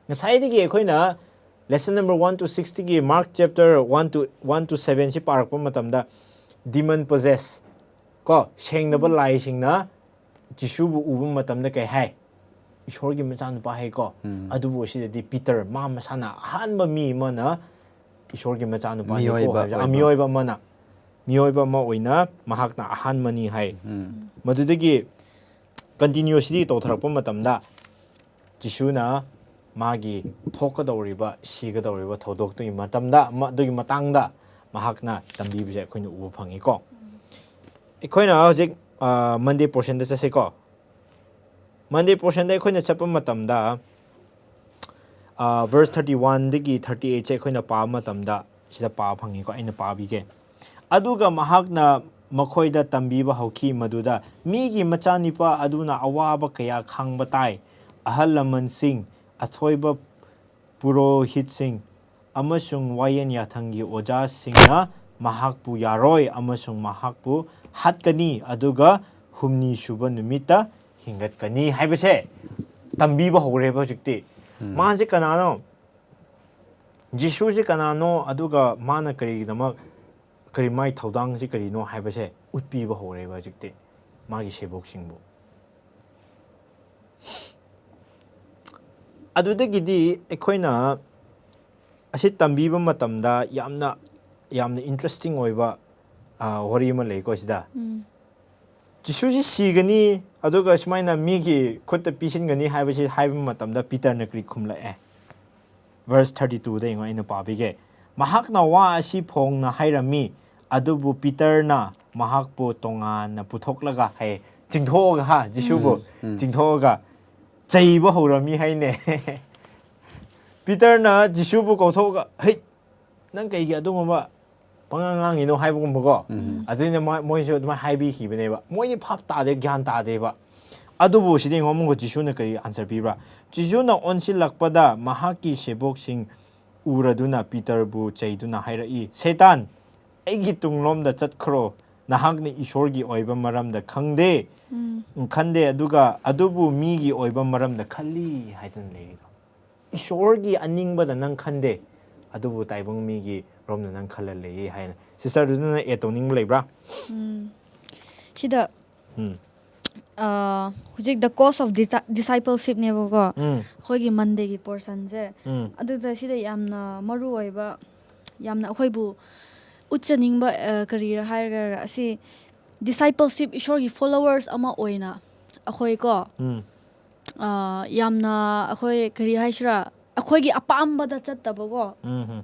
ꯉꯁꯥꯏꯗꯒꯤ ꯑꯩꯈꯣꯏꯅ Lesson number one to sixꯇꯒꯤ Mark chapter one to one to seven ꯁꯤ ꯄꯥꯔꯛꯄ ꯃꯇꯝꯗ demon possess ꯀꯣ, ꯁꯦꯡꯗꯕ ꯂꯥꯏꯁꯤꯡꯅ ꯖꯤꯁꯨꯕꯨ ꯎꯕ ꯃꯇꯝꯗ ꯀꯩ ꯍꯥꯏ? "ꯏꯁꯣꯔꯒꯤ ꯃꯆꯥꯅꯨꯄꯥ" ꯍꯥꯏꯀꯣ꯫ ꯎꯝ꯫ ꯑꯗꯨꯕꯨ ꯁꯤꯗꯗꯤ ꯄꯤꯇꯔ, ꯃꯥ ꯃꯁꯥꯅ ꯑꯍꯥꯟꯕ ꯃꯤ ꯑꯃꯅ "ꯏꯁꯣꯔꯒꯤ ꯃꯆꯥꯅꯨꯄꯥꯅꯤꯀꯣ" ꯃꯤꯑꯣꯏꯕ ꯍꯥꯏꯕꯁꯦ, ꯑ, ꯑꯣꯏꯕ꯫ ꯃꯤꯑꯣꯏꯕ ꯑꯃꯅ, ꯃꯤꯑꯣꯏꯕ ꯑꯃ ꯑꯣꯏꯅ ꯃꯍꯥꯛꯅ ꯑꯍꯥꯟꯕꯅꯤ ꯍꯥꯏ꯫ ꯎꯝ꯫ ꯃꯗꯨꯗꯒꯤ continuously ꯇꯧꯊꯔꯛꯄ ꯃꯇꯝꯗ ꯖꯤꯁꯨꯅ ꯃꯥꯒꯤ ꯊꯣꯛꯀꯗꯧꯔꯤꯕ, ꯁꯤꯒꯗꯧꯔꯤꯕ ꯊꯧꯗꯣꯛꯇꯨꯒꯤ ꯃꯇꯝꯗ, ꯃ-, ꯑꯗꯨꯒꯤ ꯃꯇꯥꯡꯗ ꯃꯍꯥꯛꯅ ꯇꯝꯕꯤꯕꯁꯦ ꯑꯩꯈꯣꯏꯅ ꯎꯕ ꯐꯪꯉꯤꯀꯣ꯫ ꯑꯩꯈꯣꯏꯅ ꯍꯧꯖꯤꯛ, ꯑ, Monday portionꯗ ꯆꯠꯁꯤꯀꯣ꯫ Monday portionꯗ ꯑꯩꯈꯣꯏꯅ ꯆꯠꯄ ꯃꯇꯝꯗ, ꯑ, verse thirty oneꯗꯒꯤ thirty eightꯁꯦ ꯑꯩꯈꯣꯏꯅ ꯄꯥꯕ ꯃꯇꯝꯗ, ꯁꯤꯗ ꯄꯥꯕ ꯐꯪꯉꯤꯀꯣ, ꯑꯩꯅ ꯄꯥꯕꯤꯒꯦ꯫ ꯑꯗꯨꯒ ꯃꯍꯥꯛꯅ ꯃꯈꯣꯏꯗ ꯇꯝꯕꯤꯕ ꯍꯧꯈꯤ, ꯃꯗꯨꯗ ꯃꯤꯒꯤ ꯃꯆꯥꯅꯤꯄꯥ ꯑꯗꯨꯅ ꯑꯋꯥꯕ ꯀꯌꯥ ꯈꯥꯡꯕ ꯇꯥꯏ꯫ ꯑꯍꯜ ꯂꯃꯟꯁꯤꯡ, ꯑꯊꯣꯏꯕ ꯄꯨꯔꯣꯍꯤꯠꯁꯤꯡ ꯑꯃꯁꯨꯡ ꯋꯥꯌꯦꯜ ꯌꯥꯊꯪꯒꯤ ꯑꯣꯖꯥꯁꯤꯡꯅ ꯃꯍꯥꯛꯄꯨ ꯌꯥꯔꯣꯏ ꯑꯃꯁꯨꯡ ꯃꯍꯥꯛꯄꯨ ꯍꯥꯠꯀꯅꯤ, ꯑꯗꯨꯒ ꯍꯨꯝꯅꯤ ꯁꯨꯕ ꯅꯨꯃꯤꯠꯇ ꯍꯤꯡꯒꯠꯀꯅꯤ ꯍꯥꯏꯕꯁꯦ ꯇꯝꯕꯤꯕ ꯍꯧꯔꯦꯕ ꯍꯧꯖꯤꯛꯇꯤ꯫ ꯎꯝ꯫ ꯃꯥꯁꯦ ꯀꯅꯥꯅꯣ? ꯖꯤꯁꯨꯁꯦ ꯀꯅꯥꯅꯣ? ꯑꯗꯨꯒ ꯃꯥꯅ ꯀꯔꯤꯒꯤꯗꯃꯛ, ꯀꯔꯤ, ꯃꯥꯏ ꯊꯧꯗꯥꯡꯁꯤ ꯀꯔꯤꯅꯣ ꯍꯥꯏꯕꯁꯦ ꯎꯠꯄꯤꯕ ꯍꯧꯔꯦꯕ ꯍꯧꯖꯤꯛꯇꯤ ꯃꯥꯒꯤ ꯁꯦꯕꯣꯛꯁꯤꯡꯕꯨ꯫ ꯑꯗꯨꯗꯒꯤꯗꯤ ꯑꯩꯈꯣꯏꯅ ꯑꯁꯤ ꯇꯝꯕꯤꯕ ꯃꯇꯝꯗ ꯌꯥꯝꯅ, ꯌꯥꯝꯅ interesting ꯑꯣꯏꯕ, ꯑ, ꯋꯥꯔꯤ ꯑꯃ ꯂꯩꯀꯣ ꯁꯤꯗ꯫ ꯎꯝ꯫ ꯖꯤꯁꯨꯁꯤ ꯁꯤꯒꯅꯤ, ꯑꯗꯨꯒ ꯁꯨꯃꯥꯏꯅ ꯃꯤꯒꯤ ꯈꯨꯠꯇ ꯄꯤꯁꯤꯟꯒꯅꯤ ꯍꯥꯏꯕꯁꯤ ꯍꯥꯏꯕ ꯃꯇꯝꯗ ꯄꯤꯇꯔꯅ ꯀꯔꯤ ꯈꯨꯝꯂꯛꯑꯦ? Verse thirty twoꯗ ꯌꯦꯡꯉꯣ, ꯑꯩꯅ ꯄꯥꯕꯤꯒꯦ꯫ ꯃꯍꯥꯛꯅ ꯋꯥ ꯑꯁꯤ ꯐꯣꯡꯅ ꯍꯥꯏꯔꯝꯃꯤ, ꯑꯗꯨꯕꯨ ꯄꯤꯇꯔꯅ ꯃꯍꯥꯛꯄꯨ ꯇꯣꯉꯥꯟꯅ ꯄꯨꯊꯣꯛꯂꯒ, ꯍꯥꯏ, ꯆꯤꯡꯊꯣꯛꯑꯒ, ꯍꯥ, ꯖꯤꯁꯨꯕꯨ ꯎꯝ, ꯎꯝ꯫ ꯆꯤꯡꯊꯣꯛꯑꯒ ꯆꯩꯕ ꯍꯧꯔꯝꯃꯤ ꯍꯥꯏꯅꯦ꯫ ꯄꯤꯇꯔꯅ ꯖꯤꯁꯨꯕꯨ ꯀꯧꯊꯣꯛꯑꯒ, "ꯍꯩ, ꯅꯪ ꯀꯩꯒꯤ ꯑꯗꯨꯒꯨꯝꯕ ꯄꯉꯥꯡ ꯉꯥꯡꯉꯤꯅꯣ?" ꯍꯥꯏꯕꯒꯨꯝꯕꯀꯣ꯫ ꯎꯝ꯫ ꯑꯗꯨꯅ ꯃꯣꯏ-, ꯃꯣꯏꯁꯨ ꯑꯗꯨꯃꯥꯏꯅ ꯍꯥꯏꯕꯤꯈꯤꯕꯅꯦꯕ꯫ ꯃꯣꯏꯗꯤ ꯚꯥꯞ ꯇꯥꯗꯦ, ꯒ꯭ꯌꯥꯟ ꯇꯥꯗꯦꯕ꯫ ꯑꯗꯨꯕꯨ ꯁꯤꯗ ꯌꯦꯡꯉꯣ, ꯑꯃꯨꯛꯀ ꯖꯤꯁꯨꯅ ꯀꯔꯤ answer ꯄꯤꯕ꯭ꯔꯥ? ꯖꯤꯁꯨꯅ ꯑꯣꯟꯁꯤꯜꯂꯛꯄꯗ ꯃꯍꯥꯛꯀꯤ ꯁꯦꯕꯣꯛꯁꯤꯡ ꯎꯔꯗꯨꯅ ꯄꯤꯇꯔꯕꯨ ꯆꯩꯗꯨꯅ ꯍꯥꯏꯔꯛꯏ, "ꯁꯩꯇꯥꯟ, ꯑꯩꯒꯤ ꯇꯨꯡꯂꯣꯝꯗ ꯆꯠꯈ꯭ꯔꯣ, ꯅꯍꯥꯛꯅ ꯏꯁꯣꯔꯒꯤ ꯑꯣꯏꯕ ꯃꯔꯝꯗ ꯈꯪꯗꯦ, ꯎꯝ꯫ ꯈꯟꯗꯦ, ꯑꯗꯨꯒ ꯑꯗꯨꯕꯨ ꯃꯤꯒꯤ ꯑꯣꯏꯕ ꯃꯔꯝꯗ ꯈꯜꯂꯤ" ꯍꯥꯏꯗꯨꯅ ꯂꯩꯔꯤꯗꯣ꯫ ꯏꯁꯣꯔꯒꯤ ꯑꯅꯤꯡꯕꯗ ꯅꯪ ꯈꯟꯗꯦ, ꯑꯗꯨꯕꯨ ꯇꯥꯏꯕꯪ ꯃꯤꯒꯤ ꯔꯣꯝꯗ ꯅꯪ ꯈꯜꯂ ꯂꯩꯌꯦ ꯍꯥꯏꯅ꯫ ꯁꯤꯁꯇꯔꯗꯨꯅ ꯑꯦꯗ ꯇꯧꯅꯤꯡꯕ ꯂꯩꯕ꯭ꯔꯥ? ꯎꯝ꯫ ꯁꯤꯗ ꯎꯝ ꯑꯥ, ꯍꯧꯖꯤꯛ the cost of disa- discipleshipꯅꯦꯕꯀꯣ, ꯎꯝ ꯑꯩꯈꯣꯏꯒꯤ ꯃꯟꯗꯦꯒꯤ ꯄꯣꯔꯁꯟꯁꯦ꯫ ꯎꯝ ꯑꯗꯨꯗ ꯁꯤꯗ ꯌꯥꯝꯅ ꯃꯔꯨ ꯑꯣꯏꯕ, ꯌꯥꯝꯅ ꯑꯩꯈꯣꯏꯕꯨ ꯎꯠꯆꯅꯤꯡꯕ ꯑ, ꯀꯔꯤꯔ ꯍꯥꯏꯔꯒ, ꯑꯁꯤ ꯗꯤꯁꯥꯏꯄꯜꯁꯤꯞ, ꯏꯁꯣꯔꯒꯤ ꯐꯣꯂꯣꯋꯔꯁ ꯑꯃ ꯑꯣꯏꯅ ꯑꯩꯈꯣꯏ ꯀꯣ, ꯎꯝ ꯑ, ꯌꯥꯝꯅ ꯑꯩꯈꯣꯏ ꯀꯔꯤ ꯍꯥꯏꯁꯤꯔꯥ, ꯑꯩꯈꯣꯏꯒꯤ ꯑꯄꯥꯝꯕꯗ ꯆꯠꯇꯕꯀꯣ, ꯎꯝ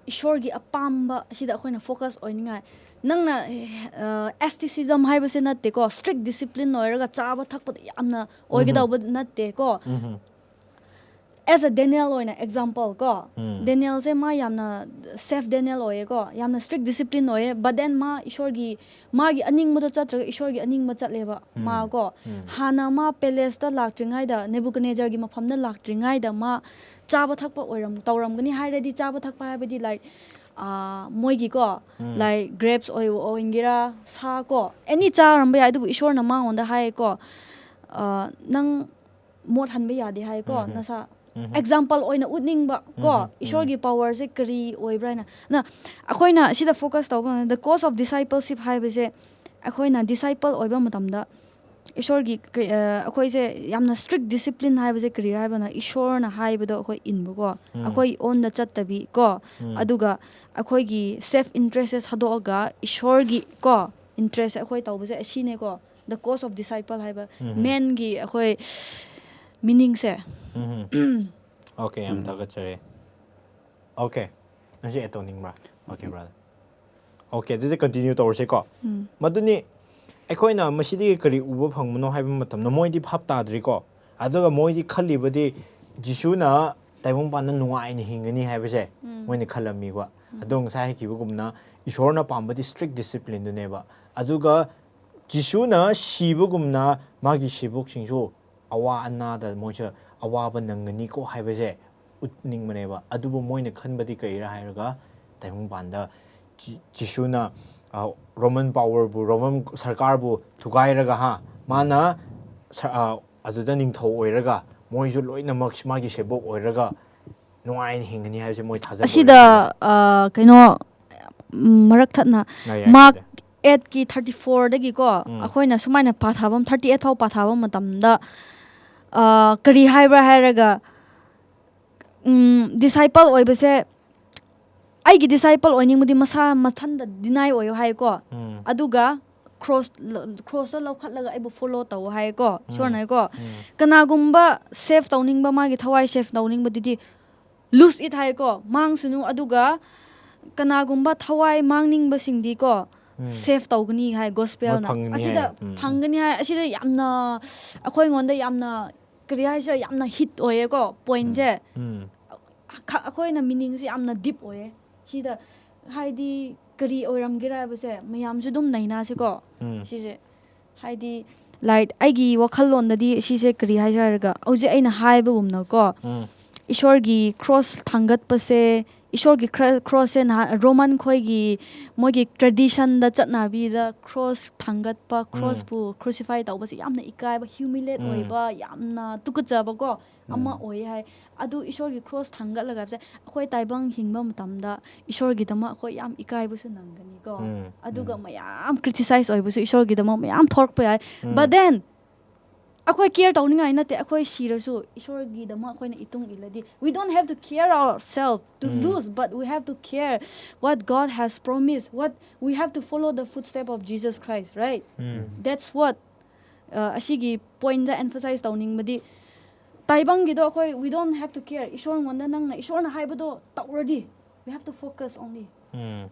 ꯏꯁꯣꯔꯒꯤ ꯑꯄꯥꯝꯕ ꯑꯁꯤꯗ ꯑꯩꯈꯣꯏꯅ ꯐꯣꯀꯁ ꯑꯣꯏꯅꯤꯡꯉꯥꯏ꯫ ꯅꯪꯅ ꯑꯦꯁꯇꯤꯁꯤꯖꯝ ꯍꯥꯏꯕꯁꯦ ꯅꯠꯇꯦꯀꯣ, ꯁ꯭ꯇ꯭ꯔꯤꯛ ꯗꯤꯁꯤꯄ꯭ꯂꯤꯟ ꯑꯣꯏꯔꯒ ꯆꯥꯕ ꯊꯛꯄꯗ ꯌꯥꯝꯅ ꯑꯣꯏꯒꯗꯧꯕ ꯅꯠꯇꯦꯀꯣ꯫ ꯎꯝ ꯑꯦꯁ ꯑ ꯗꯦꯅꯤꯌꯦꯜ ꯑꯣꯏꯅ ꯑꯦꯛꯖꯥꯝꯄꯜ ꯀꯣ, ꯎꯝ ꯗꯦꯅꯤꯌꯦꯜꯁꯦ ꯃꯥ ꯌꯥꯝꯅ ꯁꯦꯐ ꯗꯦꯅꯤꯌꯦꯜ ꯑꯣꯏꯌꯦꯀꯣ, ꯌꯥꯝꯅ ꯁ꯭ꯇ꯭ꯔꯤꯛ ꯗꯤꯁꯤꯄ꯭ꯂꯤꯟ ꯑꯣꯏꯌꯦ꯫ But then ꯃꯥ ꯏꯁꯣꯔꯒꯤ, ꯃꯥꯒꯤ ꯑꯅꯤꯡꯕꯗ ꯆꯠꯇ꯭ꯔꯒ ꯏꯁꯣꯔꯒꯤ ꯑꯅꯤꯡꯕ ꯆꯠꯂꯦꯕ ꯃꯥ ꯀꯣ꯫ ꯎꯝ ꯍꯥꯟꯅ ꯃꯥ ꯄꯦꯂꯦꯁꯇ ꯂꯥꯛꯇ꯭ꯔꯤꯉꯩꯗ, ꯅꯦꯕꯨꯀꯗꯅꯦꯖꯔꯒꯤ ꯃꯐꯝꯗ ꯂꯥꯛꯇ꯭ꯔꯤꯉꯩꯗ ꯃꯥ ꯆꯥꯕ ꯊꯛꯄ ꯑꯣꯏꯔꯝ ꯇꯧꯔꯝꯒꯅꯤ ꯍꯥꯏꯔꯗꯤ, ꯆꯥꯕ ꯊꯛꯄ ꯍꯥꯏꯕꯗꯤ ꯂꯥꯏꯛ ꯃꯣꯏꯒꯤꯀꯣ, ꯎꯝ ꯂꯥꯏꯛ ꯒ꯭ꯔꯦꯞꯁ ꯑꯣꯏ ꯑꯣꯏꯒꯦꯔꯥ, ꯁꯥ ꯀꯣ, ꯑꯦꯅꯤ ꯆꯥꯔꯝꯕ ꯌꯥꯏ꯫ ꯑꯗꯨꯕꯨ ꯏꯁꯣꯔꯅ ꯃꯉꯣꯟꯗ ꯍꯥꯏꯀꯣ, ꯑ, ꯅꯪ ꯃꯣꯠꯍꯟꯕ ꯌꯥꯗꯦ ꯍꯥꯏꯀꯣ ꯎꯝ ꯅꯁꯥ꯫ ꯎꯝ ꯑꯦꯛꯖꯥꯝꯄꯜ ꯑꯣꯏꯅ ꯎꯠꯅꯤꯡꯕ ꯀꯣ, ꯎꯝ ꯏꯁꯣꯔꯒꯤ ꯄꯋꯥꯔꯁꯦ ꯀꯔꯤ ꯑꯣꯏꯕ꯭ꯔꯥ ꯍꯥꯏꯅ꯫ ꯅ ꯑꯩꯈꯣꯏꯅ ꯁꯤꯗ ꯐꯣꯀꯁ ꯇꯧꯕ ꯃꯇꯝꯗ, the cost of discipleship ꯍꯥꯏꯕꯁꯦ, ꯑꯩꯈꯣꯏꯅ ꯗꯤꯁꯥꯏꯄꯜ ꯑꯣꯏꯕ ꯃꯇꯝꯗ ꯏꯁꯣꯔꯒꯤ ꯀ- ꯑ, ꯑꯩꯈꯣꯏꯁꯦ ꯌꯥꯝꯅ ꯁ꯭ꯇ꯭ꯔꯤꯛ ꯗꯤꯁꯤꯄ꯭ꯂꯤꯟ ꯍꯥꯏꯕꯁꯦ ꯀꯔꯤꯔꯥ ꯍꯥꯏꯕꯅ, ꯏꯁꯣꯔꯅ ꯍꯥꯏꯕꯗꯣ ꯑꯩꯈꯣꯏ ꯏꯟꯕꯀꯣ, ꯎꯝ ꯑꯩꯈꯣꯏ ꯑꯣꯟꯗ ꯆꯠꯇꯕꯤ ꯀꯣ, ꯎꯝ ꯑꯗꯨꯒ ꯑꯩꯈꯣꯏꯒꯤ ꯁꯦꯜꯐ ꯏꯟꯇꯔꯦꯁꯁꯦ ꯊꯥꯗꯣꯛꯑꯒ ꯏꯁꯣꯔꯒꯤ ꯀꯣ ꯏꯟꯇꯔꯦꯁꯁꯦ ꯑꯩꯈꯣꯏ ꯇꯧꯕꯁꯦ ꯑꯁꯤꯅꯦꯀꯣ, the cost of disciple ꯍꯥꯏꯕ ꯎꯝ ꯃꯦꯟꯒꯤ ꯑꯩꯈꯣꯏ ꯃꯤꯅꯤꯡꯁꯦ꯫ ꯎꯝ ꯑꯣꯀꯦ, ꯌꯥꯝ ꯊꯥꯒꯠꯆꯔꯤ꯫ ꯑꯣꯀꯦ, ꯅꯪꯁꯨ ꯑꯦꯗ ꯇꯧꯅꯤꯡꯕ꯭ꯔꯥ? Okay brother. ꯑꯣꯀꯦ, ꯑꯗꯨꯗꯤ ꯀꯟꯇꯤꯅ꯭ꯌꯨ ꯇꯧꯔꯁꯤꯀꯣ꯫ ꯎꯝ ꯃꯗꯨꯅꯤ ꯑꯩꯈꯣꯏꯅ ꯃꯁꯤꯗꯒꯤ ꯀꯔꯤ ꯎꯕ ꯐꯪꯕꯅꯣ ꯍꯥꯏꯕ ꯃꯇꯝꯗ, ꯃꯣꯏꯗꯤ ꯚꯥꯞ ꯇꯥꯗ꯭ꯔꯤꯀꯣ꯫ ꯑꯗꯨꯒ ꯃꯣꯏꯗꯤ ꯈꯜꯂꯤꯕꯗꯤ ꯖꯤꯁꯨꯅ ꯇꯥꯏꯕꯪꯄꯥꯟꯗ ꯅꯨꯡꯉꯥꯏꯅ ꯍꯤꯡꯒꯅꯤ ꯍꯥꯏꯕꯁꯦ ꯎꯝ ꯃꯣꯏꯅ ꯈꯜꯂꯝꯃꯤꯕ꯫ ꯑꯗꯣ ꯉꯁꯥꯏ ꯍꯥꯏꯈꯤꯕꯒꯨꯝꯅ ꯏꯁꯣꯔꯅ ꯄꯥꯝꯕꯗꯤ ꯁ꯭ꯇ꯭ꯔꯤꯛ ꯗꯤꯁꯤꯄ꯭ꯂꯤꯟꯗꯨꯅꯦꯕ꯫ ꯑꯗꯨꯒ ꯖꯤꯁꯨꯅ ꯁꯤꯕꯒꯨꯝꯅ ꯃꯥꯒꯤ ꯁꯤꯕꯣꯛꯁꯤꯡꯁꯨ ꯑꯋꯥ ꯑꯅꯥꯗ ꯃꯣꯏꯁꯨ ꯑꯋꯥꯕ ꯅꯪꯒꯅꯤꯀꯣ ꯍꯥꯏꯕꯁꯦ ꯎꯠꯅꯤꯡꯕꯅꯦꯕ꯫ ꯑꯗꯨꯕꯨ ꯃꯣꯏꯅ ꯈꯟꯕꯗꯤ ꯀꯔꯤꯔꯥ ꯍꯥꯏꯔꯒ, ꯇꯥꯏꯕꯪꯄꯥꯟꯗ ꯖꯤ- ꯖꯤꯁꯨꯅ, ꯑ, ꯔꯣꯃꯟ ꯄꯥꯋꯔꯕꯨ, ꯔꯣꯃꯟ ꯁꯔꯀꯥꯔꯕꯨ ꯊꯨꯒꯥꯏꯔꯒ, ꯍꯥ, ꯃꯥꯅ ꯁ- ꯑ, ꯑꯗꯨꯗ ꯅꯤꯡꯊꯧ ꯑꯣꯏꯔꯒ ꯃꯣꯏꯁꯨ ꯂꯣꯏꯅꯃꯛ ꯃꯥꯒꯤ ꯁꯦꯕꯣꯛ ꯑꯣꯏꯔꯒ ꯅꯨꯡꯉꯥꯏꯅ ꯍꯤꯡꯒꯅꯤ ꯍꯥꯏꯕꯁꯦ ꯃꯣꯏ ꯊꯥꯖꯕ ꯑꯁꯤꯗ ꯑꯣꯏꯔꯝꯒꯅꯤ꯫ ꯑ, ꯀꯩꯅꯣ ꯎꯝ, ꯃꯔꯛ ꯊꯠꯅ ꯌꯥꯏ, ꯌꯥꯏ, ꯃꯥꯔꯛ ꯀꯥꯏꯗꯦ꯫ ꯑꯦꯠꯀꯤ ꯊꯥꯔꯇꯤ ꯐꯣꯔꯗꯒꯤꯀꯣ ꯎꯝ꯫ ꯑꯩꯈꯣꯏꯅ ꯁꯨꯃꯥꯏꯅ ꯄꯥꯊꯥꯕ ꯊꯥꯔꯇꯤ ꯑꯩꯠ ꯐꯥꯎ ꯄꯥꯊꯥꯕ ꯃꯇꯝꯗ ꯑ, ꯀꯔꯤ ꯍꯥꯏꯕ꯭ꯔꯥ ꯍꯥꯏꯔꯒ ꯗꯤꯁꯥꯏꯄꯜ ꯑꯣꯏꯕꯁꯦ ꯑꯩꯒꯤ ꯗꯤꯁꯥꯏꯄꯜ ꯑꯣꯏꯅꯤꯡꯕꯗꯤ ꯃꯁꯥ ꯃꯊꯟꯇ ꯗꯤꯅꯥꯏ ꯑꯣꯏꯌꯣ ꯍꯥꯏꯀꯣ꯫ ꯎꯝ꯫ ꯑꯗꯨꯒ ꯀ꯭ꯔꯣꯁ ꯀ꯭ꯔꯣꯁꯇꯣ ꯂꯧꯈꯠꯂꯒ ꯑꯩꯕꯨ ꯐꯣꯂꯣ ꯇꯧ ꯍꯥꯏꯀꯣ꯫ ꯎꯝ꯫ ꯏꯁꯣꯔꯅ ꯍꯥꯏꯀꯣ꯫ ꯎꯝ꯫ ꯀꯅꯥꯒꯨꯝꯕ ꯁꯦꯐ ꯇꯧꯅꯤꯡꯕ, ꯃꯥꯒꯤ ꯊꯋꯥꯏ ꯁꯦꯐ ꯇꯧꯅꯤꯡꯕꯗꯨꯗꯤ ꯂꯨꯁ ꯏꯠ ꯍꯥꯏꯀꯣ, ꯃꯥꯡꯁꯅꯨ꯫ ꯑꯗꯨꯒ ꯀꯅꯥꯒꯨꯝꯕ ꯊꯋꯥꯏ ꯃꯥꯡꯅꯤꯡꯕꯁꯤꯡꯗꯤꯀꯣ ꯎꯝ꯫ ꯁꯦꯐ ꯇꯧꯒꯅꯤ ꯍꯥꯏ ꯃꯣꯏ ꯒꯣꯁꯄꯦꯜꯅ꯫ ꯐꯪꯒꯅꯤ ꯑꯁꯤꯗ ꯍꯥꯏꯌꯦ꯫ ꯎꯝ꯫ ꯐꯪꯒꯅꯤ ꯍꯥꯏ꯫ ꯑꯁꯤꯗ ꯌꯥꯝꯅ ꯑꯩꯈꯣꯏꯉꯣꯟꯗ ꯌꯥꯝꯅ ꯀꯔꯤ ꯍꯥꯏꯁꯤꯔꯥ, ꯌꯥꯝꯅ ꯍꯤꯠ ꯑꯣꯏꯌꯦꯀꯣ ꯄꯣꯏꯟꯁꯦ꯫ ꯎꯝ꯫ ꯈ- ꯑꯩꯈꯣꯏꯅ ꯃꯤꯅꯤꯡꯁꯦ ꯌꯥꯝꯅ ꯗꯤꯞ ꯑꯣꯏꯌꯦ ꯁꯤꯗ꯫ ꯍꯥꯏꯗꯤ ꯀꯔꯤ ꯑꯣꯏꯔꯝꯒꯦꯔꯥ ꯍꯥꯏꯕꯁꯦ ꯃꯌꯥꯝꯁꯨ ꯑꯗꯨꯝ ꯅꯩꯅꯁꯤꯀꯣ꯫ ꯎꯝ꯫ ꯁꯤꯁꯦ ꯍꯥꯏꯗꯤ ꯂꯥꯏꯛ ꯑꯩꯒꯤ ꯋꯥꯈꯜꯂꯣꯟꯗꯗꯤ ꯁꯤꯁꯦ ꯀꯔꯤ ꯍꯥꯏꯁꯤꯔꯥ ꯍꯥꯏꯔꯒ ꯍꯧꯖꯤꯛ ꯑꯩꯅ ꯍꯥꯏꯕꯒꯨꯝꯅꯀꯣ ꯎꯝ꯫ ꯏꯁꯣꯔꯒꯤ ꯀ꯭ꯔꯣꯁ ꯊꯥꯡꯒꯠꯄꯁꯦ, ꯏꯁꯣꯔꯒꯤ ꯈ꯭ꯔ- ꯀ꯭ꯔꯣꯁꯁꯦ ꯅꯍꯥꯟ ꯔꯣꯃꯟ ꯈꯣꯏꯒꯤ ꯃꯣꯏꯒꯤ ꯇ꯭ꯔꯦꯗꯤꯁꯟꯗ ꯆꯠꯅꯕꯤꯗ ꯀ꯭ꯔꯣꯁ ꯊꯥꯡꯒꯠꯄ, ꯎꯝ꯫ ꯀ꯭ꯔꯣꯁꯄꯨ ꯀ꯭ꯔꯨꯁꯤꯐꯥꯏ ꯇꯧꯕꯁꯦ ꯌꯥꯝꯅ ꯏꯀꯥꯏꯕ, ꯍ꯭ꯌꯨꯃꯤꯂꯦꯠ ꯎꯝ꯫ ꯑꯣꯏꯕ, ꯌꯥꯝꯅ ꯇꯨꯀꯠꯆꯕꯀꯣ ꯑꯃ ꯎꯝ꯫ ꯑꯣꯏꯌꯦ ꯍꯥꯏ꯫ ꯑꯗꯨ ꯏꯁꯣꯔꯒꯤ ꯀ꯭ꯔꯣꯁ ꯊꯥꯡꯒꯠꯂꯒ ꯍꯥꯏꯕꯁꯦ ꯑꯩꯈꯣꯏ ꯇꯥꯏꯕꯪ ꯍꯤꯡꯕ ꯃꯇꯝꯗ ꯏꯁꯣꯔꯒꯤꯗꯃꯛ ꯑꯩꯈꯣꯏ ꯌꯥꯝ ꯏꯀꯥꯏꯕꯁꯨ ꯅꯪꯒꯅꯤꯀꯣ꯫ ꯎꯝ, ꯑꯗꯨꯒ ꯎꯝ꯫ ꯃꯌꯥꯝ ꯀ꯭ꯔꯤꯇꯤꯁꯥꯏꯁ ꯑꯣꯏꯕꯁꯨ ꯏꯁꯣꯔꯒꯤꯗꯃꯛ ꯃꯌꯥꯝ ꯊꯣꯔꯛꯄ ꯌꯥꯏ꯫ ꯎꯝ꯫ But then ꯑꯩꯈꯣꯏ ꯀꯦꯌꯔ ꯇꯧꯅꯤꯡꯉꯥꯏ ꯅꯠꯇꯦ, ꯑꯩꯈꯣꯏ ꯁꯤꯔꯁꯨ ꯏꯁꯣꯔꯒꯤꯗꯃꯛ ꯑꯩꯈꯣꯏꯅ ꯏꯇꯨꯡ ꯏꯜꯂꯗꯤ, we don't have to care ourselves to um. lose, but we have to care what God has promised, what we have to follow the footstep of Jesus Christ, right? Um. That's what ꯑ, ꯑꯁꯤꯒꯤ ꯄꯣꯏꯟꯗ ꯑꯦꯝꯐꯁꯥꯏꯁ ꯇꯧꯅꯤꯡꯕꯗꯤ ꯇꯥꯏꯕꯪꯒꯤꯗꯣ ꯑꯩꯈꯣꯏ we don't have to care. ꯏꯁꯣꯔꯉꯣꯟꯗ ꯅꯪꯅ ꯏꯁꯣꯔꯅ ꯍꯥꯏꯕꯗꯣ ꯇꯧꯔꯗꯤ, we have to focus only. ꯎꯝ꯫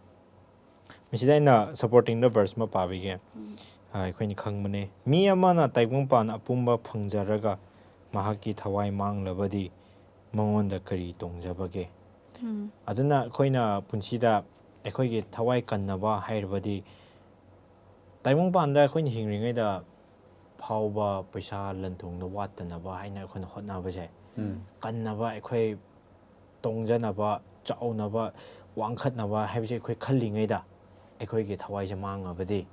ꯃꯁꯤꯗ ꯑꯩꯅ ꯁꯄꯣꯔꯇꯤꯡꯗ verse ꯑꯃ ꯄꯥꯕꯤꯒꯦ꯫ ꯑ, ꯑꯩꯈꯣꯏꯅ ꯈꯪꯕꯅꯦ, "ꯃꯤ ꯑꯃꯅ ꯇꯥꯏꯕꯪꯄꯥꯟ ꯑꯄꯨꯝꯕ ꯐꯪꯖꯔꯒ ꯃꯍꯥꯛꯀꯤ ꯊꯋꯥꯏ ꯃꯥꯡꯂꯕꯗꯤ ꯃꯉꯣꯟꯗ ꯀꯔꯤ ꯇꯣꯡꯖꯕꯒꯦ?" ꯎꯝ꯫ ꯑꯗꯨꯅ ꯑꯩꯈꯣꯏꯅ ꯄꯨꯟꯁꯤꯗ ꯑꯩꯈꯣꯏꯒꯤ ꯊꯋꯥꯏ ꯀꯟꯅꯕ ꯍꯥꯏꯔꯕꯗꯤ ꯇꯥꯏꯕꯪꯄꯥꯟꯗ ꯑꯩꯈꯣꯏꯅ ꯍꯤꯡꯂꯤꯉꯩꯗ ꯐꯥꯎꯕ ꯄꯩꯁꯥ ꯂꯟ ꯊꯨꯝꯗ ꯋꯥꯠꯇꯅꯕ ꯍꯥꯏꯅ ꯑꯩꯈꯣꯏꯅ ꯍꯣꯠꯅꯕꯁꯦ, ꯎꯝ꯫ ꯀꯟꯅꯕ, ꯑꯩꯈꯣꯏ ꯇꯣꯡꯖꯅꯕ, ꯆꯥꯎꯅꯕ, ꯋꯥꯡꯈꯠꯅꯕ ꯍꯥꯏꯕꯁꯦ ꯑꯩꯈꯣꯏ ꯈꯜꯂꯤꯉꯩꯗ ꯑꯩꯈꯣꯏꯒꯤ ꯊꯋꯥꯏꯁꯦ ꯃꯥꯡꯉꯕꯗꯤ,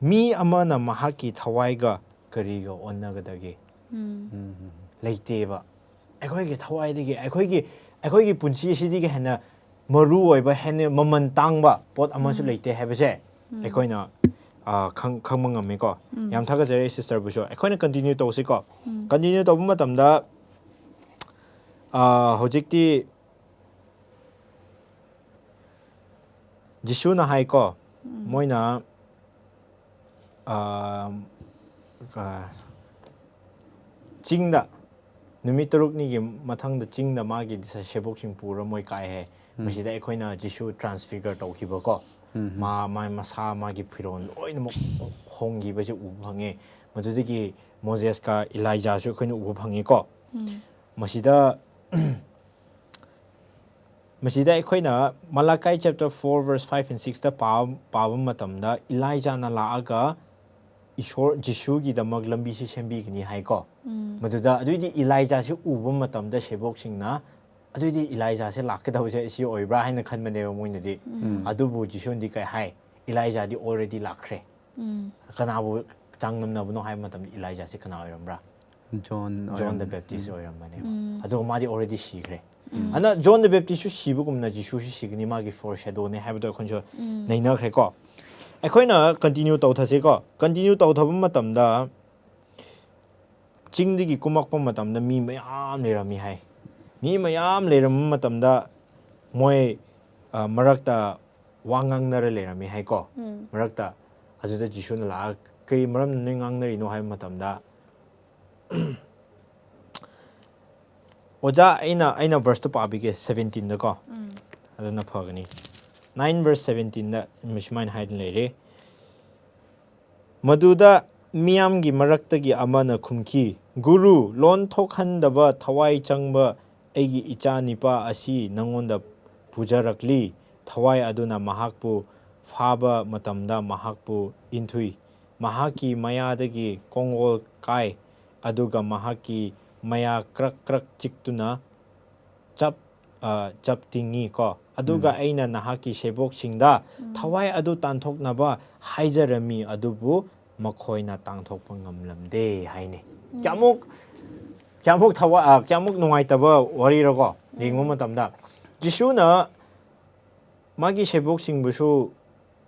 ꯃꯤ ꯑꯃꯅ ꯃꯍꯥꯛꯀꯤ ꯊꯋꯥꯏꯒ ꯀꯔꯤꯒ ꯑꯣꯟꯅꯒꯗꯒꯦ? ꯎꯝ꯫ ꯂꯩꯇꯦꯕ꯫ ꯑꯩꯈꯣꯏꯒꯤ ꯊꯋꯥꯏꯗꯒꯤ, ꯑꯩꯈꯣꯏꯒꯤ ꯑꯩꯈꯣꯏꯒꯤ ꯄꯨꯟꯁꯤ ꯑꯁꯤꯗꯒꯤ ꯍꯦꯟꯅ ꯃꯔꯨ ꯑꯣꯏꯕ, ꯍꯦꯟꯅ ꯃꯃꯜ ꯇꯥꯡꯕ ꯄꯣꯠ ꯑꯃꯁꯨ ꯂꯩꯇꯦ ꯍꯥꯏꯕꯁꯦ ꯑꯩꯈꯣꯏꯅ, ꯑ, ꯈꯪ- ꯈꯪꯕ ꯉꯝꯃꯤꯀꯣ꯫ ꯌꯥꯝ ꯊꯥꯒꯠꯆꯔꯤ ꯁꯤꯁꯇꯔꯕꯨꯁꯨ꯫ ꯑꯩꯈꯣꯏꯅ ꯀꯟꯇꯤꯅ꯭ꯌꯨ ꯇꯧꯁꯤꯀꯣ꯫ ꯀꯟꯇꯤꯅ꯭ꯌꯨ ꯇꯧꯕ ꯃꯇꯝꯗ, ꯑ, ꯍꯧꯖꯤꯛꯇꯤ ꯖꯤꯁꯨꯅ ꯍꯥꯏꯀꯣ, ꯃꯣꯏꯅ, ꯑ, ꯑ, ꯆꯤꯡꯗ, ꯅꯨꯃꯤꯠ ꯇꯔꯨꯛꯅꯤꯒꯤ ꯃꯊꯪꯗ ꯆꯤꯡꯗ ꯃꯥꯒꯤ ꯗꯤꯁ- ꯁꯦꯕꯣꯛꯁꯤꯡ ꯄꯨꯔ ꯃꯣꯏ ꯀꯥꯏ ꯍꯥꯏ꯫ ꯃꯁꯤꯗ ꯑꯩꯈꯣꯏꯅ ꯖꯤꯁꯨ ꯇ꯭ꯔꯥꯟꯁꯐꯤꯒꯔ ꯇꯧꯈꯤꯕꯀꯣ, ꯃꯥ ꯃꯥ ꯃꯁꯥ, ꯃꯥꯒꯤ ꯐꯤꯔꯣꯜ ꯂꯣꯏꯅꯃꯛ ꯍꯣꯡꯈꯤꯕꯁꯦ ꯎꯕ ꯐꯪꯉꯦ꯫ ꯃꯗꯨꯗꯒꯤ ꯃꯣꯖꯦꯁꯀ ꯏꯂꯥꯏꯖꯥꯁꯨ ꯑꯩꯈꯣꯏꯅ ꯎꯕ ꯐꯪꯉꯤꯀꯣ꯫ ꯃꯁꯤꯗ ꯃꯁꯤꯗ ꯑꯩꯈꯣꯏꯅ Malachi chapter four verse five and ꯁꯤꯛꯁꯇ ꯄꯥꯕ, ꯄꯥꯕ ꯃꯇꯝꯗ ꯏꯂꯥꯏꯖꯥꯅ ꯂꯥꯛꯑꯒ ꯏꯁꯣꯔ ꯖꯤꯁꯨꯒꯤꯗꯃꯛ ꯂꯝꯕꯤꯁꯤ ꯁꯦꯝꯕꯤꯒꯅꯤ ꯍꯥꯏꯀꯣ꯫ ꯃꯗꯨꯗ ꯑꯗꯨꯏꯗꯤ ꯏꯂꯥꯏꯖꯥꯁꯤ ꯎꯕ ꯃꯇꯝꯗ ꯁꯦꯕꯣꯛꯁꯤꯡꯅ ꯑꯗꯨꯏꯗꯤ ꯏꯂꯥꯏꯖꯥꯁꯦ ꯂꯥꯛꯀꯗꯕꯁꯦ ꯑꯁꯤ ꯑꯣꯏꯕ꯭ꯔꯥ ꯍꯥꯏꯅ ꯈꯟꯕꯅꯦꯕ ꯃꯣꯏꯅꯗꯤ꯫ ꯑꯗꯨꯕꯨ ꯖꯤꯁꯨꯅꯗꯤ ꯀꯩ ꯍꯥꯏ? ꯏꯂꯥꯏꯖꯥꯗꯤ ꯑꯣꯜꯔꯦꯗꯤ ꯂꯥꯛꯈ꯭ꯔꯦ꯫ ꯀꯅꯥꯕꯨ ꯆꯥꯡꯗꯝꯅꯕꯅꯣ ꯍꯥꯏꯕ ꯃꯇꯝꯗ ꯏꯂꯥꯏꯖꯥꯁꯦ ꯀꯅꯥ ꯑꯣꯏꯔꯝꯕ꯭ꯔꯥ? ꯖꯣꯟ ꯖꯣꯟ ꯗ ꯑꯣꯏꯔꯝ- ꯕꯦꯞꯇꯤꯁ ꯎꯝ. ꯑꯣꯏꯔꯝꯕꯅꯦꯕ꯫ ꯑꯗꯨꯒ ꯃꯥꯗꯤ ꯑꯣꯜꯔꯦꯗꯤ ꯁꯤꯈ꯭ꯔꯦ꯫ ꯑꯗꯨꯅ ꯖꯣꯟ ꯗ ꯕꯦꯞꯇꯤꯁꯁꯨ ꯁꯤꯕꯒꯨꯝꯅ ꯖꯤꯁꯨꯁꯨ ꯁꯤꯒꯅꯤ, ꯃꯥꯒꯤ ꯐꯣꯔ ꯁꯦꯗꯣꯅꯦ ꯍꯥꯏꯕꯗꯣ ꯑꯩꯈꯣꯏꯁꯨ ꯅꯩꯅꯈ꯭ꯔꯦꯀꯣ꯫ ꯑꯩꯈꯣꯏꯅ ꯀꯟꯇꯤꯅ꯭ꯌꯨ ꯇꯧꯊꯁꯤꯀꯣ꯫ ꯀꯟꯇꯤꯅ꯭ꯌꯨ ꯇꯧꯊꯕ ꯃꯇꯝꯗ ꯆꯤꯡꯗꯒꯤ ꯀꯨꯝꯃꯛꯄ ꯃꯇꯝꯗ ꯃꯤ ꯃꯌꯥꯝ ꯂꯩꯔꯝꯃꯤ ꯍꯥꯏ꯫ ꯃꯤ ꯃꯌꯥꯝ ꯂꯩꯔꯝꯕ ꯃꯇꯝꯗ ꯃꯣꯏ, ꯑ, ꯃꯔꯛꯇ ꯋꯥ ꯉꯥꯡꯅꯔ ꯂꯩꯔꯝꯃꯤ ꯍꯥꯏꯀꯣ꯫ ꯃꯔꯛꯇ ꯑꯗꯨꯗ ꯖꯤꯁꯨꯅ ꯂꯥꯛꯑꯒ, "ꯀꯔꯤ ꯃꯔꯝꯅ ꯅꯣꯏ ꯉꯥꯡꯅꯔꯤꯅꯣ?" ꯍꯥꯏꯕ ꯃꯇꯝꯗ, ꯑꯣꯖꯥ, ꯑꯩꯅ, ꯑꯩꯅ ꯚꯔꯁꯇꯨ ꯄꯥꯕꯤꯒꯦ, ꯁꯕꯦꯟꯇꯤꯟꯗꯀꯣ꯫ ꯑꯗꯨꯅ ꯐꯒꯅꯤ꯫ ꯅꯥꯏꯟ ꯚꯔꯁ ꯁꯕꯦꯟꯇꯤꯟꯗ ꯁꯨꯃꯥꯏꯅ ꯍꯥꯏꯗꯨꯅ ꯂꯩꯔꯦ, "ꯃꯗꯨꯗ ꯃꯤꯌꯥꯝꯒꯤ ꯃꯔꯛꯇꯒꯤ ꯑꯃꯅ ꯈꯨꯝꯈꯤ, 'ꯒꯨꯔꯨ, ꯂꯣꯟ ꯊꯣꯛꯍꯟꯗꯕ ꯊꯋꯥꯏ ꯆꯪꯕ ꯑꯩꯒꯤ ꯏꯆꯥ ꯅꯤꯄꯥ ꯑꯁꯤ ꯅꯉꯣꯟꯗ ꯄꯨꯖꯔꯛꯂꯤ꯫ ꯊꯋꯥꯏ ꯑꯗꯨꯅ ꯃꯍꯥꯛꯄꯨ ꯐꯥꯕ ꯃꯇꯝꯗ ꯃꯍꯥꯛꯄꯨ ꯏꯟꯊꯨꯏ꯫ ꯃꯍꯥꯛꯀꯤ ꯃꯌꯥꯗꯒꯤ ꯀꯣꯡꯒꯣꯜ ꯀꯥꯏ, ꯑꯗꯨꯒ ꯃꯍꯥꯛꯀꯤ ꯃꯌꯥ ꯀ꯭ꯔꯛ ꯀ꯭ꯔꯛ ꯆꯤꯛꯇꯨꯅ ꯆꯞ, ꯑ, ꯆꯞ ꯇꯤꯡꯉꯤ ꯀꯣ꯫ ꯑꯗꯨꯒ ꯑꯩꯅ ꯅꯍꯥꯛꯀꯤ ꯁꯦꯕꯣꯛꯁꯤꯡꯗ ꯊꯋꯥꯏ ꯑꯗꯨ ꯇꯥꯟꯊꯣꯛꯅꯕ ꯍꯥꯏꯖꯔꯝꯃꯤ, ꯑꯗꯨꯕꯨ ꯃꯈꯣꯏꯅ ꯇꯥꯡꯊꯣꯛꯄ ꯉꯝꯂꯝꯗꯦ ꯍꯥꯏꯅꯤ꯫ ꯀꯌꯥꯃꯨꯛ ꯀꯌꯥꯃꯨꯛ ꯊꯋꯥꯏ ꯑ, ꯀꯌꯥꯃꯨꯛ ꯅꯨꯡꯉꯥꯏꯇꯕ ꯋꯥꯔꯤꯔꯀꯣ ꯌꯦꯡꯕ ꯃꯇꯝꯗ, ꯖꯤꯁꯨꯅ ꯃꯥꯒꯤ ꯁꯦꯕꯣꯛꯁꯤꯡꯕꯨꯁꯨ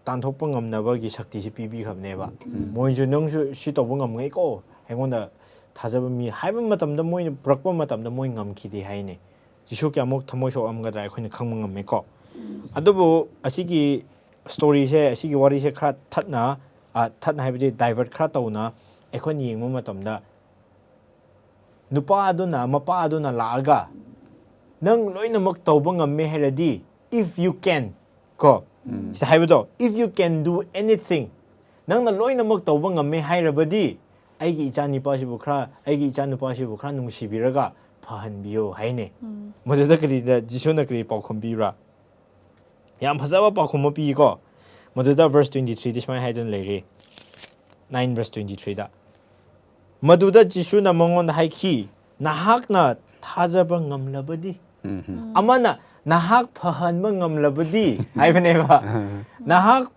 ꯇꯥꯟꯊꯣꯛꯄ ꯉꯝꯅꯕꯒꯤ ꯁꯛꯇꯤꯁꯤ ꯄꯤꯕꯤꯈ꯭ꯔꯕꯅꯦꯕ꯫ ꯃꯣꯏꯁꯨ, "ꯅꯪꯁꯨ ꯁꯤ ꯇꯧꯕ ꯉꯝꯒꯅꯤꯀꯣ, ꯑꯩꯉꯣꯟꯗ ꯊꯥꯖꯕ ꯃꯤ" ꯍꯥꯏꯕ ꯃꯇꯝꯗ, ꯃꯣꯏꯅ ꯄꯨꯔꯛꯄ ꯃꯇꯝꯗ ꯃꯣꯏ ꯉꯝꯈꯤꯗꯦ ꯍꯥꯏꯅꯦ꯫ ꯖꯤꯁꯨ ꯀꯌꯥꯃꯨꯛ ꯊꯃꯣꯏ ꯁꯣꯛꯑꯝꯒꯗ꯭ꯔꯥ ꯑꯩꯈꯣꯏꯅ ꯈꯪꯕ ꯉꯝꯃꯦꯀꯣ꯫ ꯑꯗꯨꯕꯨ ꯑꯁꯤꯒꯤ ꯁ꯭ꯇꯣꯔꯤꯁꯦ, ꯑꯁꯤꯒꯤ ꯋꯥꯔꯤꯁꯦ ꯈꯔ ꯊꯠꯅ, ꯑ, ꯊꯠꯅ ꯍꯥꯏꯕꯗꯤ ꯗꯥꯏꯚꯔꯠ ꯈꯔ ꯇꯧꯅ ꯑꯩꯈꯣꯏꯅ ꯌꯦꯡꯕ ꯃꯇꯝꯗ, ꯅꯨꯄꯥ ꯑꯗꯨꯅ, ꯃꯄꯥ ꯑꯗꯨꯅ ꯂꯥꯛꯑꯒ, "ꯅꯪ ꯂꯣꯏꯅꯃꯛ ꯇꯧꯕ ꯉꯝꯃꯦ ꯍꯥꯏꯔꯗꯤ, if you can," ꯀꯣ, ꯁꯤ ꯍꯥꯏꯕꯗꯣ, "If you can do anything, ꯅꯪꯅ ꯂꯣꯏꯅꯃꯛ ꯇꯧꯕ ꯉꯝꯃꯦ ꯍꯥꯏꯔꯕꯗꯤ, ꯑꯩꯒꯤ ꯏꯆꯥ ꯅꯨꯄꯥꯁꯤꯕꯨ ꯈꯔ, ꯑꯩꯒꯤ ꯏꯆꯥ ꯅꯨꯄꯥꯁꯤꯕꯨ ꯈꯔ ꯅꯨꯡꯁꯤꯕꯤꯔꯒ ꯐꯍꯟꯕꯤꯌꯣ" ꯍꯥꯏꯅꯦ꯫ ꯃꯗꯨꯗ ꯀꯔꯤꯗ, ꯖꯤꯁꯨꯅ ꯀꯔꯤ ꯄꯥꯎꯈꯨꯝ ꯄꯤꯕ꯭ꯔꯥ? ꯌꯥꯝ ꯐꯖꯕ ꯄꯥꯎꯈꯨꯝ ꯑꯃ ꯄꯤꯀꯣ꯫ ꯃꯗꯨꯗ verse twenty three ꯗ ꯁꯨꯃꯥꯏꯅ ꯍꯥꯏꯗꯨꯅ ꯂꯩꯔꯤ꯫ Nine verse twenty three ꯗ, "ꯃꯗꯨꯗ ꯖꯤꯁꯨꯅ ꯃꯉꯣꯟꯗ ꯍꯥꯏꯈꯤ, ꯅꯍꯥꯛꯅ ꯊꯥꯖꯕ ꯉꯝꯂꯕꯗꯤ," ꯑꯃꯅ "ꯅꯍꯥꯛ ꯐꯍꯟꯕ ꯉꯝꯂꯕꯗꯤ" ꯍꯥꯏꯕꯅꯦꯕ꯫ "ꯅꯍꯥꯛ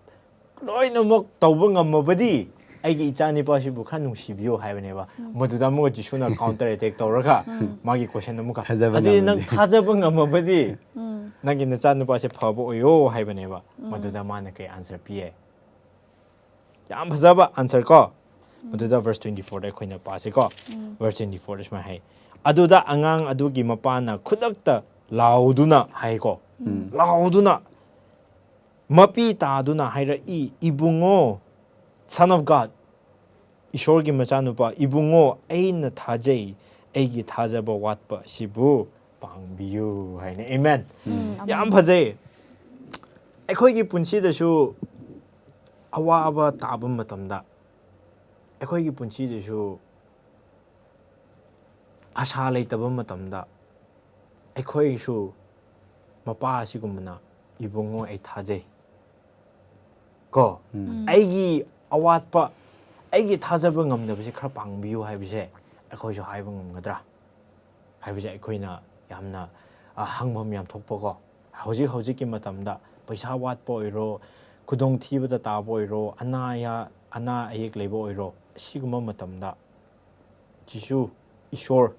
ꯂꯣꯏꯅꯃꯛ ꯇꯧꯕ ꯉꯝꯃꯕꯗꯤ, ꯑꯩꯒꯤ ꯏꯆꯥ ꯅꯨꯄꯥꯁꯤꯕꯨ ꯈꯔ ꯅꯨꯡꯁꯤꯕꯤꯌꯨ" ꯍꯥꯏꯕꯅꯦꯕ꯫ ꯃꯗꯨꯗ ꯑꯃꯨꯛꯀ ꯖꯤꯁꯨꯅ counter attack ꯇꯧꯔꯒ, ꯃꯥꯒꯤ question ꯑꯃꯨꯛꯀ, "ꯑꯗꯨꯗꯤ ꯅꯪ ꯊꯥꯖꯕ ꯉꯝꯃꯕꯗꯤ, ꯅꯪꯒꯤ ꯅꯆꯥ ꯅꯨꯄꯥꯁꯦ ꯐꯕ ꯑꯣꯏꯌꯣ" ꯍꯥꯏꯕꯅꯦꯕ꯫ ꯃꯗꯨꯗ ꯃꯥꯅ ꯀꯩ answer ꯄꯤꯌꯦ? ꯌꯥꯝ ꯐꯖꯕ answer ꯀꯣ꯫ ꯃꯗꯨꯗ verse twenty four ꯗ ꯑꯩꯈꯣꯏꯅ ꯄꯥꯁꯤꯀꯣ꯫ Verse twenty four ꯗ ꯁꯨꯃꯥꯏꯅ ꯍꯥꯏ, "ꯑꯗꯨꯗ ꯑꯉꯥꯡ ꯑꯗꯨꯒꯤ ꯃꯄꯥꯅ ꯈꯨꯗꯛꯇ ꯂꯥꯎꯗꯨꯅ" ꯍꯥꯏꯀꯣ, ꯂꯥꯎꯗꯨꯅ, ꯃꯄꯤ ꯇꯥꯗꯨꯅ ꯍꯥꯏꯔꯛꯏ, "ꯏꯕꯨꯡꯉꯣ, Son of God, ꯏꯁꯣꯔꯒꯤ ꯃꯆꯥꯅꯨꯄꯥ, ꯏꯕꯨꯡꯉꯣ, ꯑꯩꯅ ꯊꯥꯖꯩ, ꯑꯩꯒꯤ ꯊꯥꯖꯕ ꯋꯥꯠꯄ ꯑꯁꯤꯕꯨ ꯄꯥꯡꯕꯤꯌꯨ" ꯍꯥꯏꯅ꯫ Amen꯫ ꯌꯥꯝ ꯐꯖꯩ꯫ ꯑꯩꯈꯣꯏꯒꯤ ꯄꯨꯟꯁꯤꯗꯁꯨ ꯑꯋꯥꯕ ꯇꯥꯕ ꯃꯇꯝꯗ, ꯑꯩꯈꯣꯏꯒꯤ ꯄꯨꯟꯁꯤꯗꯁꯨ ꯑꯁꯥ ꯂꯩꯇꯕ ꯃꯇꯝꯗ, ꯑꯩꯈꯣꯏꯁꯨ ꯃꯄꯥ ꯑꯁꯤꯒꯨꯝꯕꯅ, "ꯏꯕꯨꯡꯉꯣ, ꯑꯩ ꯊꯥꯖꯩ ꯀꯣ, ꯑꯩꯒꯤ ꯑꯋꯥꯠꯄ, ꯑꯩꯒꯤ ꯊꯥꯖꯕ ꯉꯝꯗꯕꯁꯦ ꯈꯔ ꯄꯥꯡꯕꯤꯌꯨ" ꯍꯥꯏꯕꯁꯦ ꯑꯩꯈꯣꯏꯁꯨ ꯍꯥꯏꯕ ꯉꯝꯒꯗ꯭ꯔꯥ ꯍꯥꯏꯕꯁꯦ ꯑꯩꯈꯣꯏꯅ ꯌꯥꯝꯅ, ꯑ, ꯍꯪꯐꯝ ꯌꯥꯝ ꯊꯣꯛꯄꯀꯣ꯫ ꯍꯧꯖꯤꯛ ꯍꯧꯖꯤꯛꯀꯤ ꯃꯇꯝꯗ ꯄꯩꯁꯥ ꯋꯥꯠꯄ ꯑꯣꯏꯔꯣ, ꯈꯨꯗꯣꯡꯊꯤꯕꯗ ꯇꯥꯕ ꯑꯣꯏꯔꯣ, ꯑꯅꯥ ꯑꯌꯥ ꯑꯅꯥ ꯑꯌꯦꯛ ꯂꯩꯕ ꯑꯣꯏꯔꯣ, ꯑꯁꯤꯒꯨꯝꯕ ꯃꯇꯝꯗ ꯖꯤꯁꯨ, ꯏꯁꯣꯔ,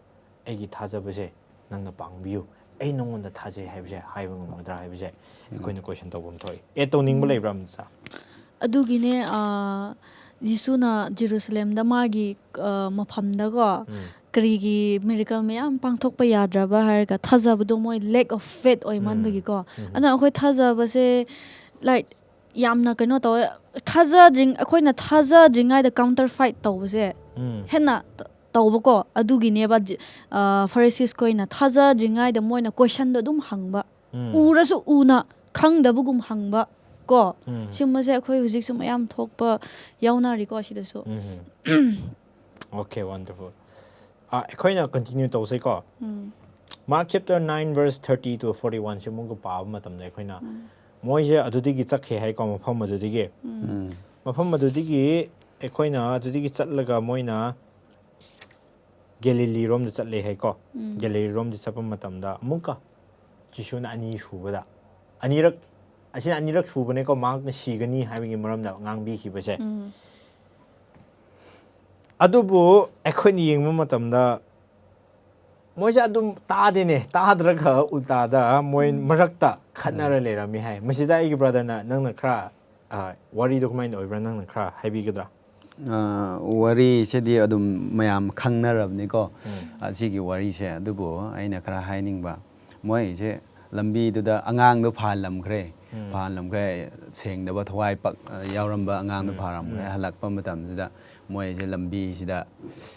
ꯑꯩꯒꯤ ꯊꯥꯖꯕꯁꯦ ꯅꯪꯅ ꯄꯥꯡꯕꯤꯌꯨ, ꯑꯩ ꯅꯉꯣꯟꯗ ꯊꯥꯖꯩ ꯍꯥꯏꯕꯁꯦ ꯍꯥꯏꯕ ꯉꯝꯒꯗ꯭ꯔꯥ ꯍꯥꯏꯕꯁꯦ ꯑꯩꯈꯣꯏꯅ ꯀꯣꯏꯁꯟ ꯇꯧꯐꯝ ꯊꯣꯛꯏ꯫ ꯑꯦꯗ ꯇꯧꯅꯤꯡꯕ ꯂꯩꯕ꯭ꯔꯥ, ꯑꯝꯆꯥ? ꯑꯗꯨꯒꯤꯅꯦ, ꯑ, ꯖꯤꯁꯨꯅ ꯖꯦꯔꯨꯁꯂꯦꯝꯗ ꯃꯥꯒꯤ, ꯑ, ꯃꯐꯝꯗꯀꯣ ꯎꯝ꯫ ꯀꯔꯤꯒꯤ ꯃꯤꯔꯦꯀꯜ ꯃꯌꯥꯝ ꯄꯥꯡꯊꯣꯛꯄ ꯌꯥꯗ꯭ꯔꯕ ꯍꯥꯏꯔꯒ, ꯊꯥꯖꯕꯗꯣ ꯃꯣꯏ lack of faith ꯑꯣꯏꯃꯟꯕꯒꯤꯀꯣ꯫ ꯎꯝ꯫ ꯑꯗꯨꯅ ꯑꯩꯈꯣꯏ ꯊꯥꯖꯕꯁꯦ, like, ꯌꯥꯝꯅ ꯀꯩꯅꯣ ꯇꯧꯋꯦ꯫ ꯊꯥꯖꯗ꯭ꯔꯤ-, ꯑꯩꯈꯣꯏꯅ ꯊꯥꯖꯗ꯭ꯔꯤꯉꯩꯗ counterfeit ꯇꯧꯕꯁꯦ ꯎꯝ꯫ ꯍꯦꯟꯅ ꯇ-, ꯇꯧꯕꯀꯣ꯫ ꯑꯗꯨꯒꯤꯅꯦꯕ ꯖꯤ-, ꯑ, ꯐꯔꯤꯁꯤꯁ ꯈꯣꯏꯅ ꯊꯥꯖꯗ꯭ꯔꯤꯉꯩꯗ ꯃꯣꯏꯅ ꯀꯣꯏꯁꯟꯗꯣ ꯑꯗꯨꯝ ꯍꯪꯕ꯫ ꯎꯝ꯫ ꯎꯔꯁꯨ ꯎꯅ ꯈꯪꯗꯕꯒꯨꯝ ꯍꯪꯕ ꯀꯣ꯫ ꯎꯝ꯫ ꯁꯤꯒꯨꯝꯕꯁꯦ ꯑꯩꯈꯣꯏ ꯍꯧꯖꯤꯛꯁꯨ ꯃꯌꯥꯝ ꯊꯣꯛꯄ ꯌꯥꯎꯅꯔꯤꯀꯣ ꯁꯤꯗꯁꯨ꯫ ꯎꯝ꯫ Okay, wonderful. ꯑ, ꯑꯩꯈꯣꯏꯅ continue ꯇꯧꯁꯦꯀꯣ꯫ Um. Mark chapter nine verse thirty to forty-one ꯁꯤ ꯑꯃꯨꯛꯀ ꯄꯥꯕ ꯃꯇꯝꯗ ꯑꯩꯈꯣꯏꯅ, ꯎꯝ꯫ ꯃꯣꯏꯁꯦ ꯑꯗꯨꯗꯒꯤ ꯆꯠꯈꯤ ꯍꯥꯏꯀꯣ, ꯃꯐꯝ ꯑꯗꯨꯗꯒꯤ꯫ ꯎꯝ꯫ ꯎꯝ. ꯃꯐꯝ ꯑꯗꯨꯗꯒꯤ ꯑꯩꯈꯣꯏꯅ ꯑꯗꯨꯗꯒꯤ ꯆꯠꯂꯒ ꯃꯣꯏꯅ ꯒꯦꯂꯤꯂꯤ ꯔꯣꯝꯗ ꯆꯠꯂꯦ ꯍꯥꯏꯀꯣ꯫ ꯎꯝ꯫ ꯒꯦꯂꯤꯂꯤ ꯔꯣꯝꯗ ꯆꯠꯄ ꯃꯇꯝꯗ ꯑꯃꯨꯛꯀ ꯖꯤꯁꯨꯅ ꯑꯅꯤ ꯁꯨꯕꯗ, ꯑꯅꯤꯔꯛ, ꯑꯁꯤꯅ ꯑꯅꯤꯔꯛ ꯁꯨꯕꯅꯦꯀꯣ, ꯃꯍꯥꯛꯅ ꯁꯤꯒꯅꯤ ꯍꯥꯏꯕꯒꯤ ꯃꯔꯝꯗ ꯉꯥꯡꯕꯤꯈꯤꯕꯁꯦ꯫ ꯎꯝ꯫ ꯑꯗꯨꯕꯨ ꯑꯩꯈꯣꯏꯅ ꯌꯦꯡꯕ ꯃꯇꯝꯗ ꯃꯣꯏꯁꯦ ꯑꯗꯨꯝ ꯇꯥꯗꯦꯅꯦ, ꯇꯥꯗ꯭ꯔꯒ ꯎꯜꯇꯥꯗ ꯃꯣꯏ ꯃꯔꯛꯇ ꯈꯠꯅꯔ ꯂꯩꯔꯝꯃꯤ ꯍꯥꯏ꯫ ꯃꯁꯤꯗ ꯑꯩꯒꯤ ꯕ꯭ꯔꯗꯔꯅ, ꯅꯪꯅ ꯈꯔ, ꯑ, ꯋꯥꯔꯤꯗꯣ ꯀꯃꯥꯏꯅ ꯑꯣꯏꯕ꯭ꯔꯥ, ꯅꯪꯅ ꯈꯔ ꯍꯥꯏꯕꯤꯒꯗ꯭ꯔꯥ? ꯑ, ꯋꯥꯔꯤꯁꯤꯗꯤ ꯑꯗꯨꯝ ꯃꯌꯥꯝ ꯈꯪꯅꯔꯕꯅꯤꯀꯣ, ꯎꯝ꯫ ꯑꯁꯤꯒꯤ ꯋꯥꯔꯤꯁꯦ꯫ ꯑꯗꯨꯕꯨ ꯑꯩꯅ ꯈꯔ ꯍꯥꯏꯅꯤꯡꯕ, ꯃꯣꯏꯁꯦ ꯂꯝꯕꯤꯗꯨꯗ ꯑꯉꯥꯡꯗꯣ ꯐꯥꯍꯜꯂꯝꯈ꯭ꯔꯦ꯫ ꯎꯝ꯫ ꯐꯥꯍꯜꯂꯝꯈ꯭ꯔꯦ, ꯁꯦꯡꯗꯕ, ꯊꯋꯥꯏ ꯄꯛ-, ꯌꯥꯎꯔꯝꯕ ꯑꯉꯥꯡꯗꯣ ꯎꯝ, ꯐꯥꯍꯜꯂꯝꯈ꯭ꯔꯦ꯫ ꯎꯝ꯫ ꯍꯜꯂꯛꯄ ꯃꯇꯝꯁꯤꯗ ꯃꯣꯏꯁꯦ ꯂꯝꯕꯤꯁꯤꯗ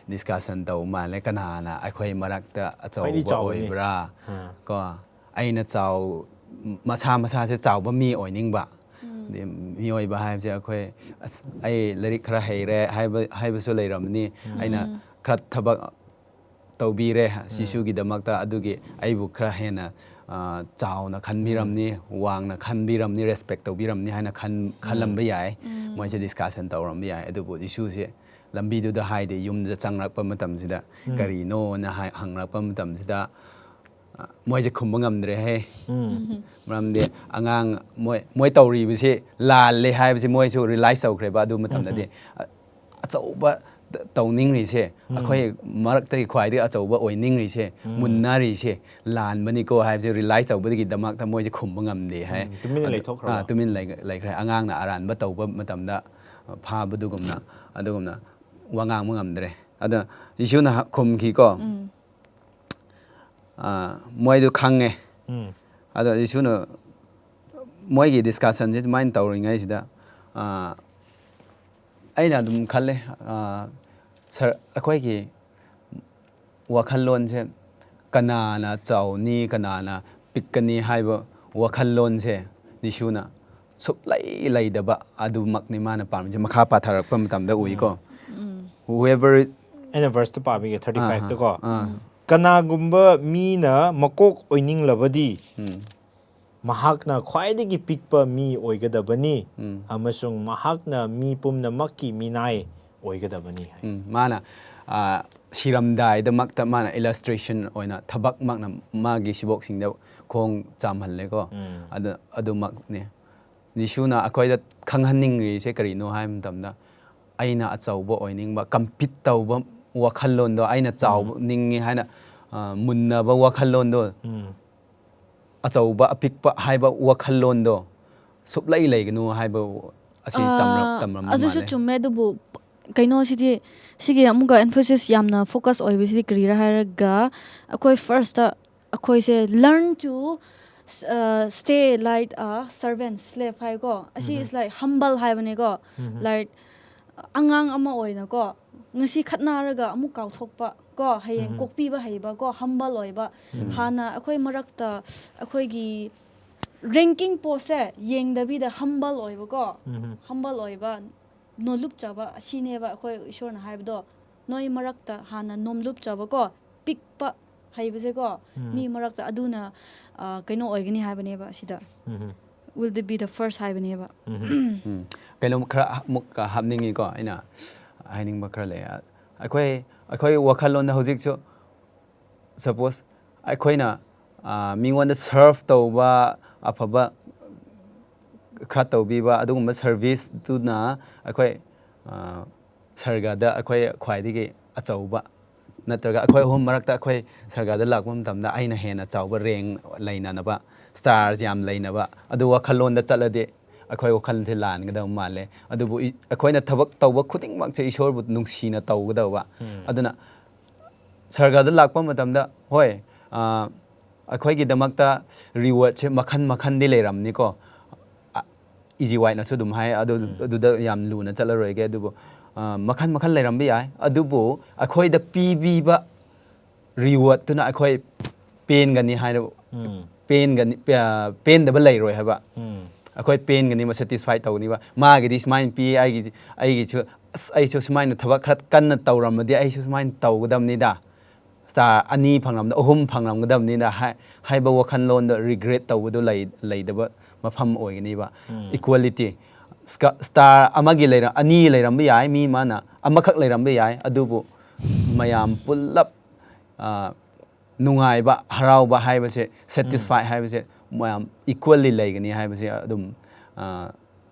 discussion ꯇꯧꯕ ꯃꯥꯜꯂꯦ, ꯀꯅꯥꯅ ꯑꯩꯈꯣꯏ ꯃꯔꯛꯇ ꯈ꯭ꯋꯥꯏꯗꯒꯤ ꯑꯆꯧꯕ ꯆꯥꯎꯕꯅꯤ꯫ ꯑꯣꯏꯕ꯭ꯔꯥ? ꯑꯥ꯫ ꯀꯣ, ꯑꯩꯅ ꯆꯥꯎ-, ꯃꯁꯥ ꯃꯁꯥꯁꯦ ꯆꯥꯎꯕ ꯃꯤ ꯑꯣꯏꯅꯤꯡꯕ꯫ ꯎꯝ꯫ ꯍꯥꯏꯗꯤ ꯃꯤꯑꯣꯏꯕ ꯍꯥꯏꯕꯁꯦ ꯑꯩꯈꯣꯏ, "ꯑꯁ, ꯑꯩ ꯂꯥꯏꯔꯤꯛ ꯈꯔ ꯍꯩꯔꯦ" ꯍꯥꯏꯕ, ꯍꯥꯏꯕꯁꯨ ꯂꯩꯔꯝꯅꯤ꯫ ꯎꯝ꯫ "ꯑꯩꯅ ꯎꯝ꯫ ꯈꯔ ꯊꯕꯛ ꯇꯧꯕꯤꯔꯦ ꯎꯝ꯫ ꯖꯤꯁꯨꯒꯤꯗꯃꯛꯇ, ꯑꯗꯨꯒꯤ ꯑꯩꯕꯨ ꯈꯔ ꯍꯦꯟꯅ, ꯑ, ꯆꯥꯎꯅ ꯈꯟꯕꯤꯔꯝꯅꯤ, ꯋꯥꯡꯅ ꯈꯟꯕꯤꯔꯝꯅꯤ, respect ꯇꯧꯕꯤꯔꯝꯅꯤ" ꯍꯥꯏꯅ ꯈꯟ-, ꯎꯝ꯫ ꯈꯜꯂꯝꯕ ꯌꯥꯏ꯫ ꯎꯝ꯫ ꯃꯣꯏꯁꯦ discussion ꯇꯧꯔꯝꯕ ꯌꯥꯏ꯫ ꯑꯗꯨꯕꯨ ꯖꯤꯁꯨꯁꯦ ꯂꯝꯕꯤꯗꯨꯗ ꯍꯥꯏꯗꯤ ꯌꯨꯝꯗ ꯆꯪꯂꯛꯄ ꯃꯇꯝꯁꯤꯗ ꯎꯝ꯫ "ꯀꯔꯤꯅꯣꯅ" ꯍꯥꯏ-, ꯍꯪꯂꯛꯄ ꯃꯇꯝꯁꯤꯗ, ꯃꯣꯏꯁꯦ ꯈꯨꯝꯕ ꯉꯝꯗ꯭ꯔꯦꯍꯦ꯫ ꯃꯔꯝꯗꯤ ꯑꯉꯥꯡ ꯃꯣꯏ ꯃꯣꯏ ꯇꯧꯔꯤꯕꯁꯤ ꯂꯥꯜꯂꯦ ꯍꯥꯏꯕꯁꯤ ꯃꯣꯏꯁꯨ ꯔꯤꯌꯦꯂꯥꯏꯁ ꯇꯧꯈ꯭ꯔꯦꯕ ꯑꯗꯨ ꯃꯇꯝꯗꯗꯤ꯫ ꯑ- ꯑꯆꯧꯕ ꯇ- ꯇꯧꯅꯤꯡꯔꯤꯁꯦ, ꯑꯩꯈꯣꯏ ꯃꯔꯛꯇꯒꯤ ꯈ꯭ꯋꯥꯏꯗꯒꯤ ꯑꯆꯧꯕ ꯑꯣꯏꯅꯤꯡꯔꯤꯁꯦ, ꯃꯨꯟꯅꯔꯤꯁꯦ ꯂꯥꯟꯕꯅꯤꯀꯣ ꯍꯥꯏꯕꯁꯦ ꯔꯤꯌꯦꯂꯥꯏꯁ ꯇꯧꯕꯗꯒꯤꯗꯃꯛꯇ ꯃꯣꯏꯁꯦ ꯈꯨꯝꯕ ꯉꯝꯗꯦ ꯍꯥꯏ꯫ ꯎꯝ, ꯇꯨꯃꯤꯟꯅ ꯑꯗꯨ- ꯂꯩꯊꯣꯛꯈ꯭ꯔꯕ? ꯑꯥ, ꯇꯨꯃꯤꯟ ꯂꯩ- ꯂꯩꯈ꯭ꯔꯦ꯫ ꯑꯉꯥꯡꯅ ꯑꯔꯥꯟꯕ ꯇꯧꯕ ꯃꯇꯝꯗ ꯐꯥꯕꯗꯨꯒꯨꯝꯅ ꯑꯗꯨꯒꯨꯝꯅ ꯋꯥ ꯉꯥꯡꯕ ꯉꯝꯗ꯭ꯔꯦ꯫ ꯑꯗꯨꯅ ꯖꯤꯁꯨꯅ ꯍ- ꯈꯨꯝꯈꯤꯀꯣ꯫ ꯑꯥ, ꯃꯣꯏꯗꯨ ꯈꯪꯉꯦ꯫ ꯎꯝ꯫ ꯑꯗꯣ ꯖꯤꯁꯨꯅ ꯃꯣꯏꯒꯤ ꯗꯤꯁꯀꯁꯟꯁꯦ ꯁꯨꯃꯥꯏꯅ ꯇꯧꯔꯤꯉꯩꯁꯤꯗ, ꯑꯥ, ꯑꯩꯅ ꯑꯗꯨꯝ ꯈꯜꯂꯦ, ꯑꯥ, ꯁꯥꯔ, ꯑꯩꯈꯣꯏꯒꯤ ꯋꯥꯈꯜꯂꯣꯟꯁꯦ ꯀꯅꯥꯅ ꯆꯥꯎꯅꯤ, ꯀꯅꯥꯅ ꯄꯤꯛꯀꯅꯤ ꯍꯥꯏꯕ ꯋꯥꯈꯜꯂꯣꯟꯁꯦ ꯖꯤꯁꯨꯅ ꯁꯨꯛꯂꯩ ꯂꯩꯗꯕ ꯑꯗꯨꯃꯛꯅꯤ ꯃꯥꯅ ꯄꯥꯝꯃꯤꯁꯦ꯫ ꯃꯈꯥ ꯄꯥꯊꯔꯛꯄ ꯃꯇꯝꯗ ꯎꯏꯀꯣ꯫ Whoever ꯑꯩꯅ ꯚꯔꯁꯇ ꯄꯥꯕꯤꯒꯦ, ꯊꯥꯔꯇꯤ ꯑꯥ, ꯐꯥꯏꯚꯇꯀꯣ꯫ ꯑꯥ꯫ "ꯀꯅꯥꯒꯨꯝꯕ ꯃꯤꯅ ꯃꯀꯣꯛ ꯑꯣꯏꯅꯤꯡꯂꯕꯗꯤ, ꯎꯝ꯫ ꯃꯍꯥꯛꯅ ꯈ꯭ꯋꯥꯏꯗꯒꯤ ꯄꯤꯛꯄ ꯃꯤ ꯑꯣꯏꯒꯗꯕꯅꯤ, ꯎꯝ꯫ ꯑꯃꯁꯨꯡ ꯃꯍꯥꯛꯅ ꯃꯤ ꯄꯨꯝꯅꯃꯛꯀꯤ ꯃꯤꯅꯥꯏ ꯑꯣꯏꯒꯗꯕꯅꯤ" ꯍꯥꯏ꯫ ꯎꯝ, ꯃꯥꯅ, ꯑꯥ, ꯁꯤꯔꯝꯗꯥꯏꯗꯃꯛꯇ ꯃꯥꯅ ꯏꯂꯁꯇ꯭ꯔꯦꯁꯟ ꯑꯣꯏꯅ ꯊꯕꯛꯃꯛꯅ ꯃꯥꯒꯤ ꯁꯤꯕꯣꯛꯁꯤꯡꯗ ꯈꯣꯡ ꯆꯥꯝꯍꯜꯂꯦꯀꯣ꯫ ꯎꯝ꯫ ꯑꯗꯨ ꯑꯗꯨꯃꯛꯅꯤ꯫ ꯖꯤꯁꯨꯅ ꯑꯩꯈꯣꯏꯗ ꯈꯪꯍꯟꯅꯤꯡꯂꯤꯁꯦ ꯀꯔꯤꯅꯣ ꯍꯥꯏꯕ ꯃꯇꯝꯗ, ꯑꯩꯅ ꯑꯆꯧꯕ ꯑꯣꯏꯅꯤꯡꯕ, ꯀꯝꯄꯤꯠ ꯇꯧꯕ ꯋꯥꯈꯜꯂꯣꯟꯗꯣ, ꯑꯩꯅ ꯆꯥꯎꯅꯤꯡꯉꯤ ꯍꯥꯏꯅ, ꯑ, ꯃꯨꯟꯅꯕ ꯋꯥꯈꯜꯂꯣꯟꯗꯣ, ꯎꯝ꯫ ꯑꯆꯧꯕ ꯑꯄꯤꯛꯄ ꯍꯥꯏꯕ ꯋꯥꯈꯜꯂꯣꯟꯗꯣ ꯁꯨꯞꯂꯩ ꯂꯩꯒꯅꯨ ꯍꯥꯏꯕ ꯑꯁꯤ ꯇꯝꯔ- ꯑꯥ, ꯇꯝꯔꯝꯕ ꯑꯗꯨꯁꯨ ꯃꯥꯜꯂꯦ꯫ ꯆꯨꯝꯃꯦ꯫ ꯑꯗꯨꯕꯨ ꯀꯩꯅꯣꯁꯤꯗꯤ, ꯁꯤꯒꯤ ꯑꯃꯨꯛꯀ ꯑꯦꯝꯐꯣꯁꯤꯁ ꯌꯥꯝꯅ ꯐꯣꯀꯁ ꯑꯣꯏꯕꯁꯤꯗꯤ ꯀꯔꯤꯔꯥ ꯍꯥꯏꯔꯒ, ꯑꯩꯈꯣꯏ ꯐꯥꯔꯁꯇ ꯑꯩꯈꯣꯏꯁꯦ learn to, uh, stay like a servant, slave ꯍꯥꯏꯀꯣ꯫ ꯑꯁꯤ is like humble ꯍꯥꯏꯕꯅꯦꯀꯣ꯫ Like ꯑꯉꯥꯡ ꯑꯃ ꯑꯣꯏꯅꯀꯣ, ꯉꯁꯤ ꯈꯠꯅꯔꯒ ꯑꯃꯨꯛ ꯀꯥꯎꯊꯣꯛꯄ ꯀꯣ, ꯍꯌꯦꯡ ꯀꯣꯛꯄꯤꯕ ꯍꯩꯕ ꯀꯣ, humble ꯑꯣꯏꯕ꯫ ꯍꯥꯟꯅ ꯑꯩꯈꯣꯏ ꯃꯔꯛꯇ ꯑꯩꯈꯣꯏꯒꯤ ꯔꯦꯡꯀꯤꯡ ꯄꯣꯁꯁꯦ ꯌꯦꯡꯗꯕꯤꯗ humble ꯑꯣꯏꯕꯀꯣ, humble ꯑꯣꯏꯕ, ꯅꯣꯂꯨꯛꯆꯕ, ꯑꯁꯤꯅꯦꯕ ꯑꯩꯈꯣꯏ ꯏꯁꯣꯔꯅ ꯍꯥꯏꯕꯗꯣ꯫ ꯅꯣꯏ ꯃꯔꯛꯇ ꯍꯥꯟꯅ ꯅꯣꯝꯂꯨꯞꯆꯕꯀꯣ, ꯄꯤꯛꯄ ꯍꯩꯕꯁꯦꯀꯣ, ꯃꯤ ꯃꯔꯛꯇ ꯑꯗꯨꯅ, ꯑ, ꯀꯩꯅꯣ ꯑꯣꯏꯒꯅꯤ ꯍꯥꯏꯕꯅꯦꯕ ꯑꯁꯤꯗ꯫ Will they be the first ꯍꯥꯏꯕꯅꯦꯕ꯫ ꯎꯝ꯫ ꯀꯩꯅꯣꯝ ꯈꯔ ꯑꯃꯨꯛꯀ ꯍꯥꯞꯅꯤꯡꯉꯤꯀꯣ, ꯑꯩꯅ ꯍꯥꯏꯅꯤꯡꯕ ꯈꯔ ꯂꯩ꯫ ꯑꯩꯈꯣꯏ, ꯑꯩꯈꯣꯏ ꯋꯥꯈꯜꯂꯣꯟꯗ ꯍꯧꯖꯤꯛꯁꯨ, ꯁꯄꯣꯁ, ꯑꯩꯈꯣꯏꯅ ꯑ, ꯃꯤꯉꯣꯟꯗ ꯁꯔꯚ ꯇꯧꯕ, ꯑꯐꯕ ꯈꯔ ꯇꯧꯕꯤꯕ, ꯑꯗꯨꯒꯨꯝꯕ ꯁꯔꯚꯤꯁꯇꯨꯅ ꯑꯩꯈꯣꯏ, ꯑ, ꯁꯔꯒꯗ ꯑꯩꯈꯣꯏ ꯈ꯭ꯋꯥꯏꯗꯒꯤ ꯑꯆꯧꯕ, ꯅꯠꯇ꯭ꯔꯒ ꯑꯩꯈꯣꯏ ꯑꯍꯨꯝ ꯃꯔꯛꯇ ꯑꯩꯈꯣꯏ ꯁꯔꯒꯗ ꯂꯥꯛꯄ ꯃꯇꯝꯗ ꯑꯩꯅ ꯍꯦꯟꯅ ꯆꯥꯎꯕ ꯔꯦꯡ ꯂꯩꯅꯅꯕ, ꯁ꯭ꯇꯥꯔꯁ ꯌꯥꯝ ꯂꯩꯅꯕ, ꯑꯗꯨ ꯋꯥꯈꯜꯂꯣꯟꯗ ꯆꯠꯂꯗꯤ ꯑꯩꯈꯣꯏ ꯋꯥꯈꯜꯁꯦ ꯂꯥꯟꯒꯗꯕ ꯃꯥꯜꯂꯦ꯫ ꯑꯗꯨꯕꯨ ꯏ-, ꯑꯩꯈꯣꯏꯅ ꯊꯕꯛ ꯇꯧꯕ ꯈꯨꯗꯤꯡꯃꯛꯁꯦ ꯏꯁꯣꯔꯕꯨ ꯅꯨꯡꯁꯤꯅ ꯇꯧꯒꯗꯧꯕ꯫ ꯑꯗꯨꯅ ꯁꯔꯒꯗ ꯂꯥꯛꯄ ꯃꯇꯝꯗ, ꯍꯣꯏ, ꯑ, ꯑꯩꯈꯣꯏꯒꯤꯗꯃꯛꯇ ꯔꯤꯋꯥꯔꯗꯁꯦ ꯃꯈꯟ ꯃꯈꯟꯗꯤ ꯂꯩꯔꯝꯅꯤꯀꯣ꯫ ꯑ, ꯏꯖꯤ ꯋꯥꯏꯅꯁꯨ ꯑꯗꯨꯝ ꯍꯥꯏ, ꯑꯗꯨ, ꯑꯗꯨꯗ ꯌꯥꯝ ꯂꯨꯅ ꯆꯠꯂꯔꯣꯏꯒꯦ꯫ ꯑꯗꯨꯕꯨ, ꯑ, ꯃꯈꯟ ꯃꯈꯟ ꯂꯩꯔꯝꯕ ꯌꯥꯏ꯫ ꯑꯗꯨꯕꯨ ꯑꯩꯈꯣꯏꯗ ꯄꯤꯕꯤꯕ ꯔꯤꯋꯥꯔꯗꯇꯨꯅ ꯑꯩꯈꯣꯏ ꯄꯦꯟꯒꯅꯤ ꯍꯥꯏꯅ, ꯄꯦꯟꯒꯅꯤ, ꯄꯦ-, ꯄꯦꯟꯗꯕ ꯂꯩꯔꯣꯏ ꯍꯥꯏꯕ꯫ ꯑꯩꯈꯣꯏ ꯄꯦꯟꯒꯅꯤꯕ, ꯁꯦꯇꯤꯁꯐꯥꯏ ꯇꯧꯒꯅꯤꯕ꯫ ꯃꯥꯒꯤꯗꯤ ꯁꯨꯃꯥꯏꯅ ꯄꯤ, ꯑꯩꯒꯤ, ꯑꯩꯒꯤꯁꯨ, ꯑꯁ, ꯑꯩꯁꯨ ꯁꯨꯃꯥꯏꯅ ꯊꯕꯛ ꯈꯔ ꯀꯟꯅ ꯇꯧꯔꯝꯃꯗꯤ ꯑꯩꯁꯨ ꯁꯨꯃꯥꯏꯅ ꯇꯧꯒꯗꯕꯅꯤꯗ, ꯁ꯭ꯇꯥꯔ ꯑꯅꯤ ꯐꯪꯂꯝꯗ ꯑꯍꯨꯝ ꯐꯪꯂꯝꯒꯗꯕꯅꯤꯅ ꯍꯥꯏ-, ꯍꯥꯏꯕ ꯋꯥꯈꯜꯂꯣꯟꯗ ꯔꯤꯒ꯭ꯔꯦꯠ ꯇꯧꯕꯗꯨ ꯂꯩ-, ꯂꯩꯗꯕ ꯃꯐꯝ ꯑꯣꯏꯒꯅꯤꯕ꯫ ꯏꯀ꯭ꯋꯦꯂꯤꯇꯤ꯫ ꯁ꯭ꯀ-, ꯁ꯭ꯇꯥꯔ ꯑꯃꯒꯤ ꯂꯩꯔ-, ꯑꯅꯤ ꯂꯩꯔꯝꯕ ꯌꯥꯏ, ꯃꯤ ꯑꯃꯅ ꯑꯃꯈꯛ ꯂꯩꯔꯝꯕ ꯌꯥꯏ, ꯑꯗꯨꯕꯨ ꯃꯌꯥꯝ ꯄꯨꯜꯂꯞ, ꯑ, ꯅꯨꯡꯉꯥꯏꯕ, ꯍꯔꯥꯎꯕ ꯍꯥꯏꯕꯁꯦ, ꯁꯦꯇꯤꯁꯐꯥꯏ ꯍꯥꯏꯕꯁꯦ ꯃꯌꯥꯝ ꯏꯀ꯭ꯋꯦꯜꯂꯤ ꯂꯩꯒꯅꯤ ꯍꯥꯏꯕꯁꯦ ꯑꯗꯨꯝ, ꯑ,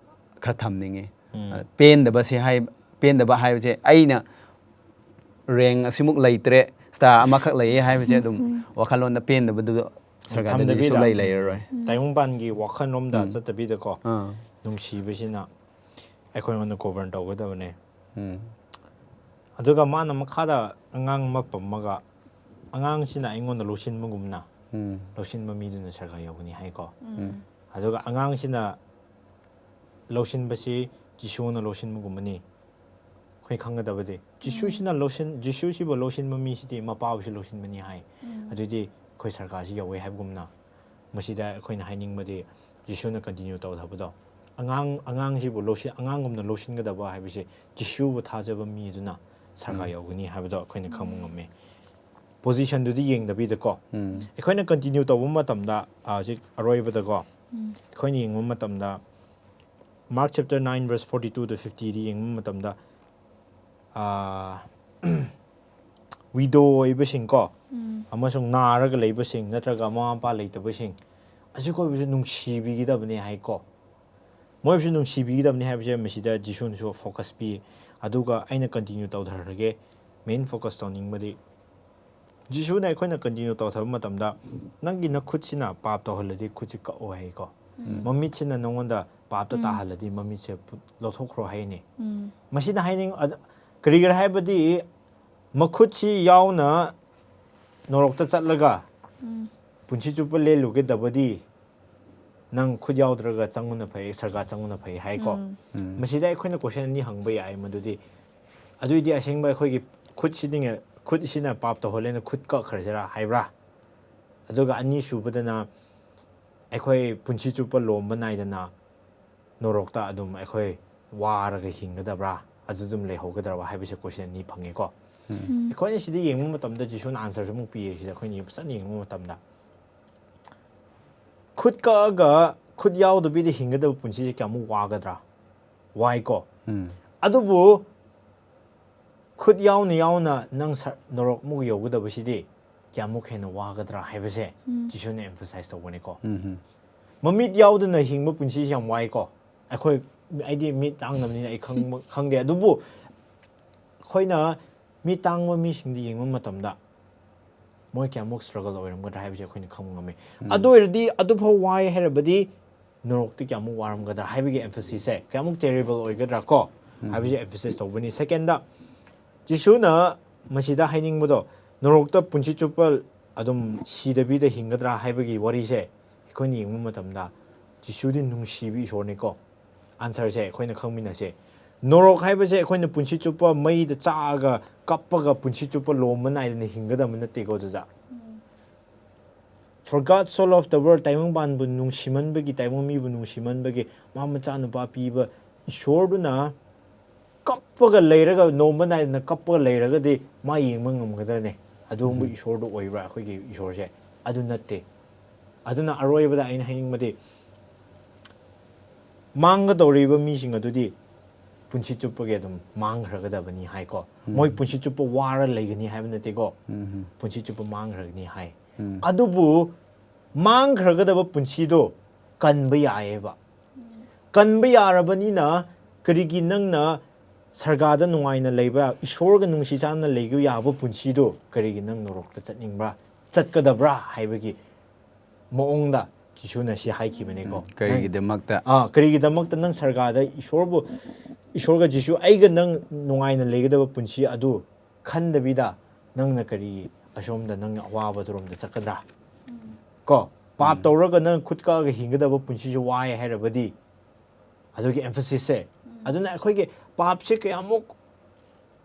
ꯈꯔ ꯊꯝꯅꯤꯡꯉꯤ꯫ ꯑ, ꯄꯦꯟꯗꯕꯁꯦ ꯍꯥꯏ-, ꯄꯦꯟꯗꯕ ꯍꯥꯏꯕꯁꯦ ꯑꯩꯅ ꯔꯦꯡ ꯑꯁꯤꯃꯨꯛ ꯂꯩꯇ꯭ꯔꯦ, ꯁ꯭ꯇꯥꯔ ꯑꯃꯈꯛ ꯂꯩꯌꯦ ꯍꯥꯏꯕꯁꯦ ꯑꯗꯨꯝ ꯋꯥꯈꯜꯂꯣꯟꯗ ꯄꯦꯟꯗꯕꯗꯨ ꯁꯔꯒꯗꯗꯤ ꯊꯝꯗꯕꯤꯗ, ꯁꯨꯡꯂꯩ ꯂꯩꯔꯔꯣꯏ꯫ ꯇꯥꯏꯕꯪꯄꯥꯟꯒꯤ ꯋꯥꯈꯜꯂꯣꯝꯗ ꯆꯠꯇꯕꯤꯗꯀꯣ, ꯑꯥ꯫ ꯅꯨꯡꯁꯤꯕꯁꯤꯅ ꯑꯩꯈꯣꯏꯉꯣꯟꯗ ꯒꯣꯕꯔꯟ ꯇꯧꯒꯗꯕꯅꯦ꯫ ꯎꯝ꯫ ꯑꯗꯨꯒ ꯃꯥꯅ ꯃꯈꯥꯗ ꯑꯉꯥꯡ ꯑꯃ ꯄꯝꯃꯒ, "ꯑꯉꯥꯡꯁꯤꯅ ꯑꯩꯉꯣꯟꯗ ꯂꯧꯁꯤꯟꯕꯒꯨꯝꯅ ꯎꯝ꯫ ꯂꯧꯁꯤꯟꯕ ꯃꯤꯗꯨꯅ ꯁꯔꯒ ꯌꯧꯒꯅꯤ" ꯍꯥꯏꯀꯣ꯫ ꯎꯝ꯫ ꯑꯗꯨꯒ ꯑꯉꯥꯡꯁꯤꯅ ꯂꯧꯁꯤꯟꯕꯁꯤ ꯖꯤꯁꯨꯅ ꯂꯧꯁꯤꯟꯕꯒꯨꯝꯕꯅꯤ꯫ ꯑꯩꯈꯣꯏ ꯈꯪꯒꯗꯕꯗꯤ ꯖꯤꯁꯨꯁꯤꯅ ꯂꯧꯁꯤꯟ-, ꯖꯤꯁꯨꯁꯤꯕꯨ ꯂꯧꯁꯤꯟꯕ ꯃꯤꯁꯤꯗꯤ ꯃꯄꯥꯕꯨꯁꯨ ꯂꯧꯁꯤꯟꯕꯅꯤ ꯍꯥꯏ꯫ ꯑꯗꯨꯗꯤ ꯑꯩꯈꯣꯏ ꯁꯔꯒꯁꯤ ꯌꯧꯋꯦ ꯍꯥꯏꯕꯒꯨꯝꯅ, ꯃꯁꯤꯗ ꯑꯩꯈꯣꯏꯅ ꯍꯥꯏꯅꯤꯡꯕꯗꯤ ꯖꯤꯁꯨꯅ ꯀꯟꯇꯤꯅ꯭ꯌꯨ ꯇꯧꯊꯕꯗꯣ, ꯑꯉꯥꯡ, ꯑꯉꯥꯡꯁꯤꯕꯨ ꯂꯧꯁꯤ-, ꯑꯉꯥꯡꯒꯨꯝꯅ ꯂꯧꯁꯤꯟꯒꯗꯕ ꯍꯥꯏꯕꯁꯦ ꯖꯤꯁꯨꯕꯨ ꯊꯥꯖꯕ ꯃꯤ ꯑꯗꯨꯅ ꯁꯔꯒ ꯎꯝ꯫ ꯌꯧꯒꯅꯤ ꯍꯥꯏꯕꯗꯣ ꯑꯩꯈꯣꯏꯅ ꯈꯪꯕ ꯎꯝ꯫ ꯉꯝꯃꯤ꯫ ꯄꯣꯖꯤꯁꯟꯗꯨꯗꯤ ꯌꯦꯡꯗꯕꯤꯗꯀꯣ, ꯎꯝ꯫ ꯑꯩꯈꯣꯏꯅ ꯀꯟꯇꯤꯅ꯭ꯌꯨ ꯇꯧꯕ ꯃꯇꯝꯗ, ꯑ, ꯍꯧꯖꯤꯛ ꯑꯔꯣꯏꯕꯗꯀꯣ, ꯎꯝ꯫ ꯑꯩꯈꯣꯏꯅ ꯌꯦꯡꯕ ꯃꯇꯝꯗ Mark chapter nine verse forty-two to fifty ꯗ ꯌꯦꯡꯕ ꯃꯇꯝꯗ, ꯑ, ꯋꯤꯗꯣ ꯑꯣꯏꯕꯁꯤꯡ ꯀꯣ, ꯎꯝ꯫ ꯑꯃꯁꯨꯡ ꯅꯥꯔꯒ ꯂꯩꯕꯁꯤꯡ ꯅꯠꯇ꯭ꯔꯒ ꯃꯃꯥ ꯃꯄꯥ ꯂꯩꯇꯕꯁꯤꯡ, ꯑꯁꯤꯈꯣꯏꯕꯨꯁꯨ ꯅꯨꯡꯁꯤꯕꯤꯒꯗꯕꯅꯤ ꯍꯥꯏꯀꯣ꯫ ꯃꯣꯏꯕꯨꯁꯨ ꯅꯨꯡꯁꯤꯕꯤꯒꯗꯕꯅꯤ ꯍꯥꯏꯕꯁꯦ ꯃꯁꯤꯗ ꯖꯤꯁꯨꯅꯁꯨ ꯐꯣꯀꯁ ꯄꯤ꯫ ꯑꯗꯨꯒ ꯑꯩꯅ ꯀꯟꯇꯤꯅ꯭ꯌꯨ ꯇꯧꯊꯔꯒꯦ꯫ ꯃꯦꯟ ꯐꯣꯀꯁ ꯇꯧꯅꯤꯡꯕꯗꯤ, ꯖꯤꯁꯨꯅ ꯑꯩꯈꯣꯏꯅ ꯀꯟꯇꯤꯅ꯭ꯌꯨ ꯇꯧꯊꯕ ꯃꯇꯝꯗ, "ꯅꯪꯒꯤ ꯅꯈꯨꯠꯁꯤꯅ ꯄꯥꯞ ꯇꯧꯍꯜꯂꯗꯤ ꯈꯨꯠꯁꯤ ꯀꯛꯑꯣ" ꯍꯥꯏꯀꯣ꯫ ꯎꯝ꯫ "ꯃꯃꯤꯠꯁꯤꯅ ꯅꯉꯣꯟꯗ ꯄꯥꯞꯇ ꯎꯝ꯫ ꯇꯥꯍꯜꯂꯗꯤ ꯃꯃꯤꯠꯁꯦ ꯄꯨ-, ꯂꯧꯊꯣꯛꯈ꯭ꯔꯣ" ꯍꯥꯏꯅꯤ꯫ ꯎꯝ꯫ ꯃꯁꯤꯅ ꯍꯥꯏꯅꯤꯡ-, ꯑꯗ-, ꯀꯔꯤꯒꯤꯔ ꯍꯥꯏꯕꯗꯤ, ꯃꯈꯨꯠꯁꯤ ꯌꯥꯎꯅ ꯅꯣꯔꯣꯛꯇ ꯆꯠꯂꯒ ꯎꯝ꯫ ꯄꯨꯟꯁꯤ ꯆꯨꯞꯄ ꯂꯦꯜꯂꯨꯒꯗꯕꯗꯤ, ꯅꯪ ꯈꯨꯠ ꯌꯥꯎꯗ꯭ꯔꯒ ꯆꯪꯕꯅ ꯐꯩ, ꯁꯔꯒꯥ ꯆꯪꯕꯅ ꯐꯩ ꯍꯥꯏꯀꯣ꯫ ꯎꯝ꯫ ꯎꯝ꯫ ꯃꯁꯤꯗ ꯑꯩꯈꯣꯏꯅ ꯀꯣꯏꯁꯟ ꯑꯅꯤ ꯍꯪꯕ ꯌꯥꯏ꯫ ꯃꯗꯨꯗꯤ, ꯑꯗꯨꯏꯗꯤ ꯑꯁꯦꯡꯕ ꯑꯩꯈꯣꯏꯒꯤ ꯈꯨꯠꯁꯤꯗꯤ, ꯈꯨꯠꯁꯤꯅ ꯄꯥꯞ ꯇꯧꯍꯜꯂꯦꯅ ꯈꯨꯠ ꯀꯛꯈ꯭ꯔꯁꯤꯔꯥ ꯍꯥꯏꯕ꯭ꯔꯥ? ꯑꯗꯨꯒ ꯑꯅꯤꯁꯨꯕꯗꯅ, ꯑꯩꯈꯣꯏ ꯄꯨꯟꯁꯤ ꯆꯨꯞꯄ ꯂꯣꯝꯕ ꯅꯥꯏꯗꯅ ꯅꯣꯔꯣꯛꯇ ꯑꯗꯨꯝ ꯑꯩꯈꯣꯏ ꯋꯥꯔꯒ ꯍꯤꯡꯒꯗꯕ꯭ꯔꯥ, ꯑꯗꯨ ꯑꯗꯨꯝ ꯂꯩꯍꯧꯒꯗ꯭ꯔꯕ ꯍꯥꯏꯕꯁꯦ ꯀꯣꯏꯁꯟ ꯑꯅꯤ ꯐꯪꯉꯦꯀꯣ꯫ ꯎꯝ꯫ ꯑꯩꯈꯣꯏꯅ ꯁꯤꯗ ꯌꯦꯡꯕ ꯃꯇꯝꯗ ꯖꯤꯁꯨꯅ ꯑꯟꯁꯔꯁꯨ ꯑꯃꯨꯛ ꯄꯤꯌꯦ꯫ ꯁꯤꯗ ꯑꯩꯈꯣꯏꯅ ꯐꯖꯅ ꯌꯦꯡꯕ ꯃꯇꯝꯗ, ꯈꯨꯠ ꯀꯛꯑꯒ ꯈꯨꯠ ꯌꯥꯎꯗꯕꯤꯗ ꯍꯤꯡꯒꯗꯕ ꯄꯨꯟꯁꯤꯁꯦ ꯀꯌꯥꯃꯨꯛ ꯋꯥꯒꯗ꯭ꯔꯥ? ꯋꯥꯏꯀꯣ꯫ ꯎꯝ꯫ ꯑꯗꯨꯕꯨ ꯈꯨꯠ ꯌꯥꯎꯅ ꯌꯥꯎꯅ ꯅꯪ ꯁ-, ꯅꯣꯔꯣꯛꯃꯨꯛ ꯌꯧꯒꯗꯕꯁꯤꯗꯤ ꯀꯌꯥꯃꯨꯛ ꯍꯦꯟꯅ ꯋꯥꯒꯗ꯭ꯔꯥ ꯍꯥꯏꯕꯁꯦ ꯎꯝ꯫ ꯖꯤꯁꯨꯅ ꯑꯦꯝꯐꯁꯥꯏꯁ ꯇꯧꯕꯅꯤꯀꯣ꯫ ꯎꯝ꯫ ꯃꯃꯤꯠ ꯌꯥꯎꯗꯅ ꯍꯤꯡꯕ ꯄꯨꯟꯁꯤꯁꯤ ꯌꯥꯝ ꯋꯥꯏꯀꯣ꯫ ꯑꯩꯈꯣꯏ, ꯑꯩꯗꯤ ꯃꯤꯠ ꯇꯥꯡꯗꯕꯅꯤꯅ ꯑꯩ ꯈꯪꯕ, ꯈꯪꯗꯦ꯫ ꯑꯗꯨꯕꯨ ꯑꯩꯈꯣꯏꯅ ꯃꯤꯠ ꯇꯥꯡꯕ ꯃꯤꯁꯤꯡꯗ ꯌꯦꯡꯕ ꯃꯇꯝꯗ ꯃꯣꯏ ꯀꯌꯥꯃꯨꯛ ꯁ꯭ꯇ꯭ꯔꯒꯜ ꯑꯣꯏꯔꯝꯒꯗ꯭ꯔꯥ ꯍꯥꯏꯕꯁꯦ ꯑꯩꯈꯣꯏꯅ ꯈꯪꯕ ꯉꯝꯃꯤ꯫ ꯎꯝ꯫ ꯑꯗꯨ ꯑꯣꯏꯔꯗꯤ, ꯑꯗꯨꯐꯥꯎ ꯋꯥꯏ ꯍꯥꯏꯔꯕꯗꯤ ꯅꯣꯔꯣꯛꯇꯤ ꯀꯌꯥꯃꯨꯛ ꯋꯥꯔꯝꯒꯗ꯭ꯔꯥ ꯍꯥꯏꯕꯒꯤ ꯑꯦꯝꯐꯁꯤꯁꯁꯦ ꯀꯌꯥꯃꯨꯛ ꯇꯦꯔꯤꯕꯜ ꯑꯣꯏꯒꯗ꯭ꯔꯥ ꯀꯣ ꯎꯝ꯫ ꯍꯥꯏꯕꯁꯦ ꯑꯦꯝꯐꯁꯤꯁ ꯇꯧꯕꯅꯤ꯫ ꯁꯦꯀꯦꯟꯗ, ꯖꯤꯁꯨꯅ ꯃꯁꯤꯗ ꯍꯥꯏꯅꯤꯡꯕꯗꯣ, ꯅꯣꯔꯣꯛꯇ ꯄꯨꯟꯁꯤ ꯆꯨꯞꯄ ꯑꯗꯨꯝ ꯁꯤꯗꯕꯤꯗ ꯍꯤꯡꯒꯗ꯭ꯔꯥ ꯍꯥꯏꯕꯒꯤ ꯋꯥꯔꯤꯁꯦ ꯑꯩꯈꯣꯏꯅ ꯌꯦꯡꯕ ꯃꯇꯝꯗ, ꯖꯤꯁꯨꯗꯤ ꯅꯨꯡꯁꯤꯕ ꯏꯁꯣꯔꯅꯤꯀꯣ꯫ ꯑꯟꯁꯔꯁꯦ ꯑꯩꯈꯣꯏꯅ ꯈꯪꯃꯤꯟꯅꯁꯦ꯫ ꯅꯣꯔꯣꯛ ꯍꯥꯏꯕꯁꯦ ꯑꯩꯈꯣꯏꯅ ꯄꯨꯟꯁꯤ ꯆꯨꯞꯄ ꯃꯩꯗ ꯆꯥꯛꯑꯒ ꯀꯞꯄꯒ ꯄꯨꯟꯁꯤ ꯆꯨꯞꯄ ꯂꯣꯝꯕ ꯅꯥꯏꯗꯅ ꯍꯤꯡꯒꯗꯕ ꯅꯠꯇꯦꯀꯣ꯫ ꯑꯗꯨꯗ, "For God so loved the world", ꯇꯥꯏꯕꯪꯄꯥꯟꯕꯨ ꯅꯨꯡꯁꯤꯃꯟꯕꯒꯤ, ꯇꯥꯏꯕꯪ ꯃꯤꯕꯨ ꯅꯨꯡꯁꯤꯃꯟꯕꯒꯤ ꯃꯥ ꯃꯆꯥꯅꯨꯄꯥ ꯄꯤꯕ ꯏꯁꯣꯔꯗꯨꯅ ꯀꯞꯄꯒ ꯂꯩꯔꯒ, ꯅꯣꯝꯕ ꯅꯥꯏꯗꯅ ꯀꯞꯄꯒ ꯂꯩꯔꯒꯗꯤ ꯃꯥ ꯌꯦꯡꯕ ꯉꯝꯒꯗ꯭ꯔꯅꯦ? ꯑꯗꯨꯒꯨꯝꯕ ꯎꯝ꯫ ꯏꯁꯣꯔꯗꯨ ꯑꯣꯏꯕ꯭ꯔꯥ ꯑꯩꯈꯣꯏꯒꯤ ꯏꯁꯣꯔꯁꯦ? ꯑꯗꯨ ꯅꯠꯇꯦ꯫ ꯑꯗꯨꯅ ꯑꯔꯣꯏꯕꯗ ꯑꯩꯅ ꯍꯥꯏꯅꯤꯡꯕꯗꯤ, ꯃꯥꯡꯒꯗꯧꯔꯤꯕ ꯃꯤꯁꯤꯡ ꯑꯗꯨꯗꯤ ꯄꯨꯟꯁꯤ ꯆꯨꯞꯄꯒꯤ ꯑꯗꯨꯝ ꯃꯥꯡꯈ꯭ꯔꯒꯗꯕꯅꯤ ꯍꯥꯏꯀꯣ꯫ ꯃꯣꯏ ꯄꯨꯟꯁꯤ ꯆꯨꯞꯄ ꯋꯥꯔ ꯂꯩꯒꯅꯤ ꯍꯥꯏꯕ ꯅꯠꯇꯦꯀꯣ꯫ ꯎꯝ. ꯄꯨꯟꯁꯤ ꯆꯨꯞꯄ ꯃꯥꯡꯈ꯭ꯔꯒꯅꯤ ꯍꯥꯏ꯫ ꯎꯝ. ꯑꯗꯨꯕꯨ ꯃꯥꯡꯈ꯭ꯔꯒꯗꯕ ꯄꯨꯟꯁꯤꯗꯣ ꯀꯟꯕ ꯌꯥꯏꯌꯦꯕ꯫ ꯀꯟꯕ ꯌꯥꯔꯕꯅꯤꯅ ꯀꯔꯤꯒꯤ ꯅꯪꯅ ꯁꯔꯒꯥꯗ ꯅꯨꯡꯉꯥꯏꯅ ꯂꯩꯕ, ꯏꯁꯣꯔꯒ ꯅꯨꯡꯁꯤ ꯆꯥꯟꯅ ꯂꯩꯕ ꯌꯥꯕ ꯄꯨꯟꯁꯤꯗꯣ ꯀꯔꯤꯒꯤ ꯅꯪ ꯅꯣꯔꯣꯛꯇ ꯆꯠꯅꯤꯡꯕ꯭ꯔꯥ, ꯆꯠꯀꯗꯕ꯭ꯔꯥ ꯍꯥꯏꯕꯒꯤ ꯃꯑꯣꯡꯗ ꯖꯤꯁꯨꯅ ꯁꯤ ꯍꯥꯏꯈꯤꯕꯅꯦꯀꯣ꯫ ꯀꯔꯤꯒꯤꯗꯃꯛꯇ? ꯑꯥ, ꯀꯔꯤꯒꯤꯗꯃꯛꯇ ꯅꯪ ꯁꯔꯒꯥꯗ ꯏꯁꯣꯔꯕꯨ, ꯏꯁꯣꯔꯒ ꯖꯤꯁꯨ ꯑꯩꯒ ꯅꯪ ꯅꯨꯡꯉꯥꯏꯅ ꯂꯩꯒꯗꯕ ꯄꯨꯟꯁꯤ ꯑꯗꯨ ꯈꯟꯗꯕꯤꯗ ꯅꯪꯅ ꯀꯔꯤ ꯑꯁꯣꯝꯗ ꯅꯪ ꯑꯋꯥꯕꯗꯨꯔꯣꯝꯗ ꯆꯠꯀꯗ꯭ꯔꯥ? ꯀꯣ, ꯄꯥꯞ ꯇꯧꯔꯒ ꯅꯪ ꯈꯨꯠ ꯀꯛꯑꯒ ꯍꯤꯡꯒꯗꯕ ꯄꯨꯟꯁꯤꯁꯨ ꯋꯥꯏ ꯍꯥꯏꯔꯕꯗꯤ, ꯑꯗꯨꯒꯤ emphasis ꯁꯦ꯫ ꯑꯗꯨꯅ ꯑꯩꯈꯣꯏꯒꯤ ꯄꯥꯞꯁꯦ ꯀꯌꯥꯃꯨꯛ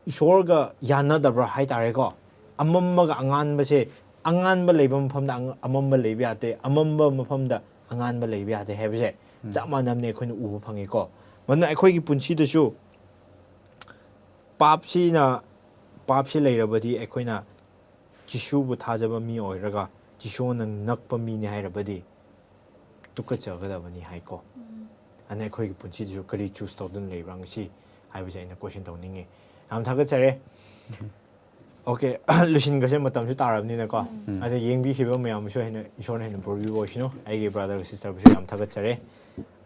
ꯏꯁꯣꯔꯒ ꯌꯥꯅꯗꯕ꯭ꯔꯥ ꯍꯥꯏꯇꯥꯔꯦꯀꯣ꯫ ꯑꯃꯝꯕꯒ ꯑꯉꯥꯟꯕꯁꯦ, ꯑꯉꯥꯟꯕ ꯂꯩꯕ ꯃꯐꯝꯗ ꯑꯉ-, ꯑꯃꯝꯕ ꯂꯩꯕ ꯌꯥꯗꯦ, ꯑꯃꯝꯕ ꯃꯐꯝꯗ ꯑꯉꯥꯟꯕ ꯂꯩꯕ ꯌꯥꯗꯦ ꯍꯥꯏꯕꯁꯦ ꯆꯞ ꯃꯥꯟꯅꯕꯅꯦ ꯑꯩꯈꯣꯏꯅ ꯎꯕ ꯐꯪꯉꯤꯀꯣ꯫ ꯃꯗꯨꯅ ꯑꯩꯈꯣꯏꯒꯤ ꯄꯨꯟꯁꯤꯗꯁꯨ ꯄꯥꯞꯁꯤꯅ, ꯄꯥꯞꯁꯤ ꯂꯩꯔꯕꯗꯤ ꯑꯩꯈꯣꯏꯅ ꯖꯤꯁꯨꯕꯨ ꯊꯥꯖꯕ ꯃꯤ ꯑꯣꯏꯔꯒ ꯖꯤꯁꯨꯅ ꯉꯛꯄ ꯃꯤꯅꯤ ꯍꯥꯏꯔꯕꯗꯤ ꯇꯨꯀꯠꯆꯒꯗꯕꯅꯤ ꯍꯥꯏꯀꯣ꯫ ꯑꯗꯨꯅ ꯑꯩꯈꯣꯏꯒꯤ ꯄꯨꯟꯁꯤꯗꯁꯨ ꯀꯔꯤ choose ꯇꯧꯗꯨꯅ ꯂꯩꯕ꯭ꯔꯥ ꯉꯁꯤ ꯍꯥꯏꯕꯁꯦ ꯑꯩꯅ question ꯇꯧꯅꯤꯡꯉꯤ꯫ ꯌꯥꯝ ꯊꯥꯒꯠꯆꯔꯦ꯫ Okay, ꯂꯣꯏꯁꯤꯟꯈ꯭ꯔꯁꯦ, ꯃꯇꯝꯁꯨ ꯇꯥꯔꯕꯅꯤꯅꯀꯣ꯫ ꯑꯗ ꯌꯦꯡꯕꯤꯈꯤꯕ ꯃꯌꯥꯝꯕꯨꯁꯨ ꯍꯦꯟꯅ ꯏꯁꯣꯔꯅ ꯍꯦꯟꯅ ꯄꯨꯕꯤꯕ ꯑꯣꯏꯁꯅꯨ꯫ ꯑꯩꯒꯤ brother sister ꯕꯨꯁꯨ ꯌꯥꯝ ꯊꯥꯒꯠꯆꯔꯦ꯫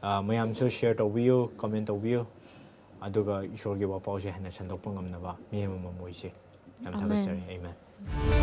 ꯑ, ꯃꯌꯥꯝꯁꯨ share ꯇꯧꯕꯤꯌꯨ, comment ꯇꯧꯕꯤꯌꯨ, ꯑꯗꯨꯒ ꯏꯁꯣꯔꯒꯤ ꯋꯥꯄꯥꯎꯁꯦ ꯍꯦꯟꯅ ꯁꯟꯗꯣꯛꯄ ꯉꯝꯅꯕ ꯃꯤ ꯑꯃꯃꯝ ꯑꯣꯏꯁꯦ꯫ ꯌꯥꯝ Amen. ꯊꯥꯒꯠꯆꯔꯤ꯫ Amen.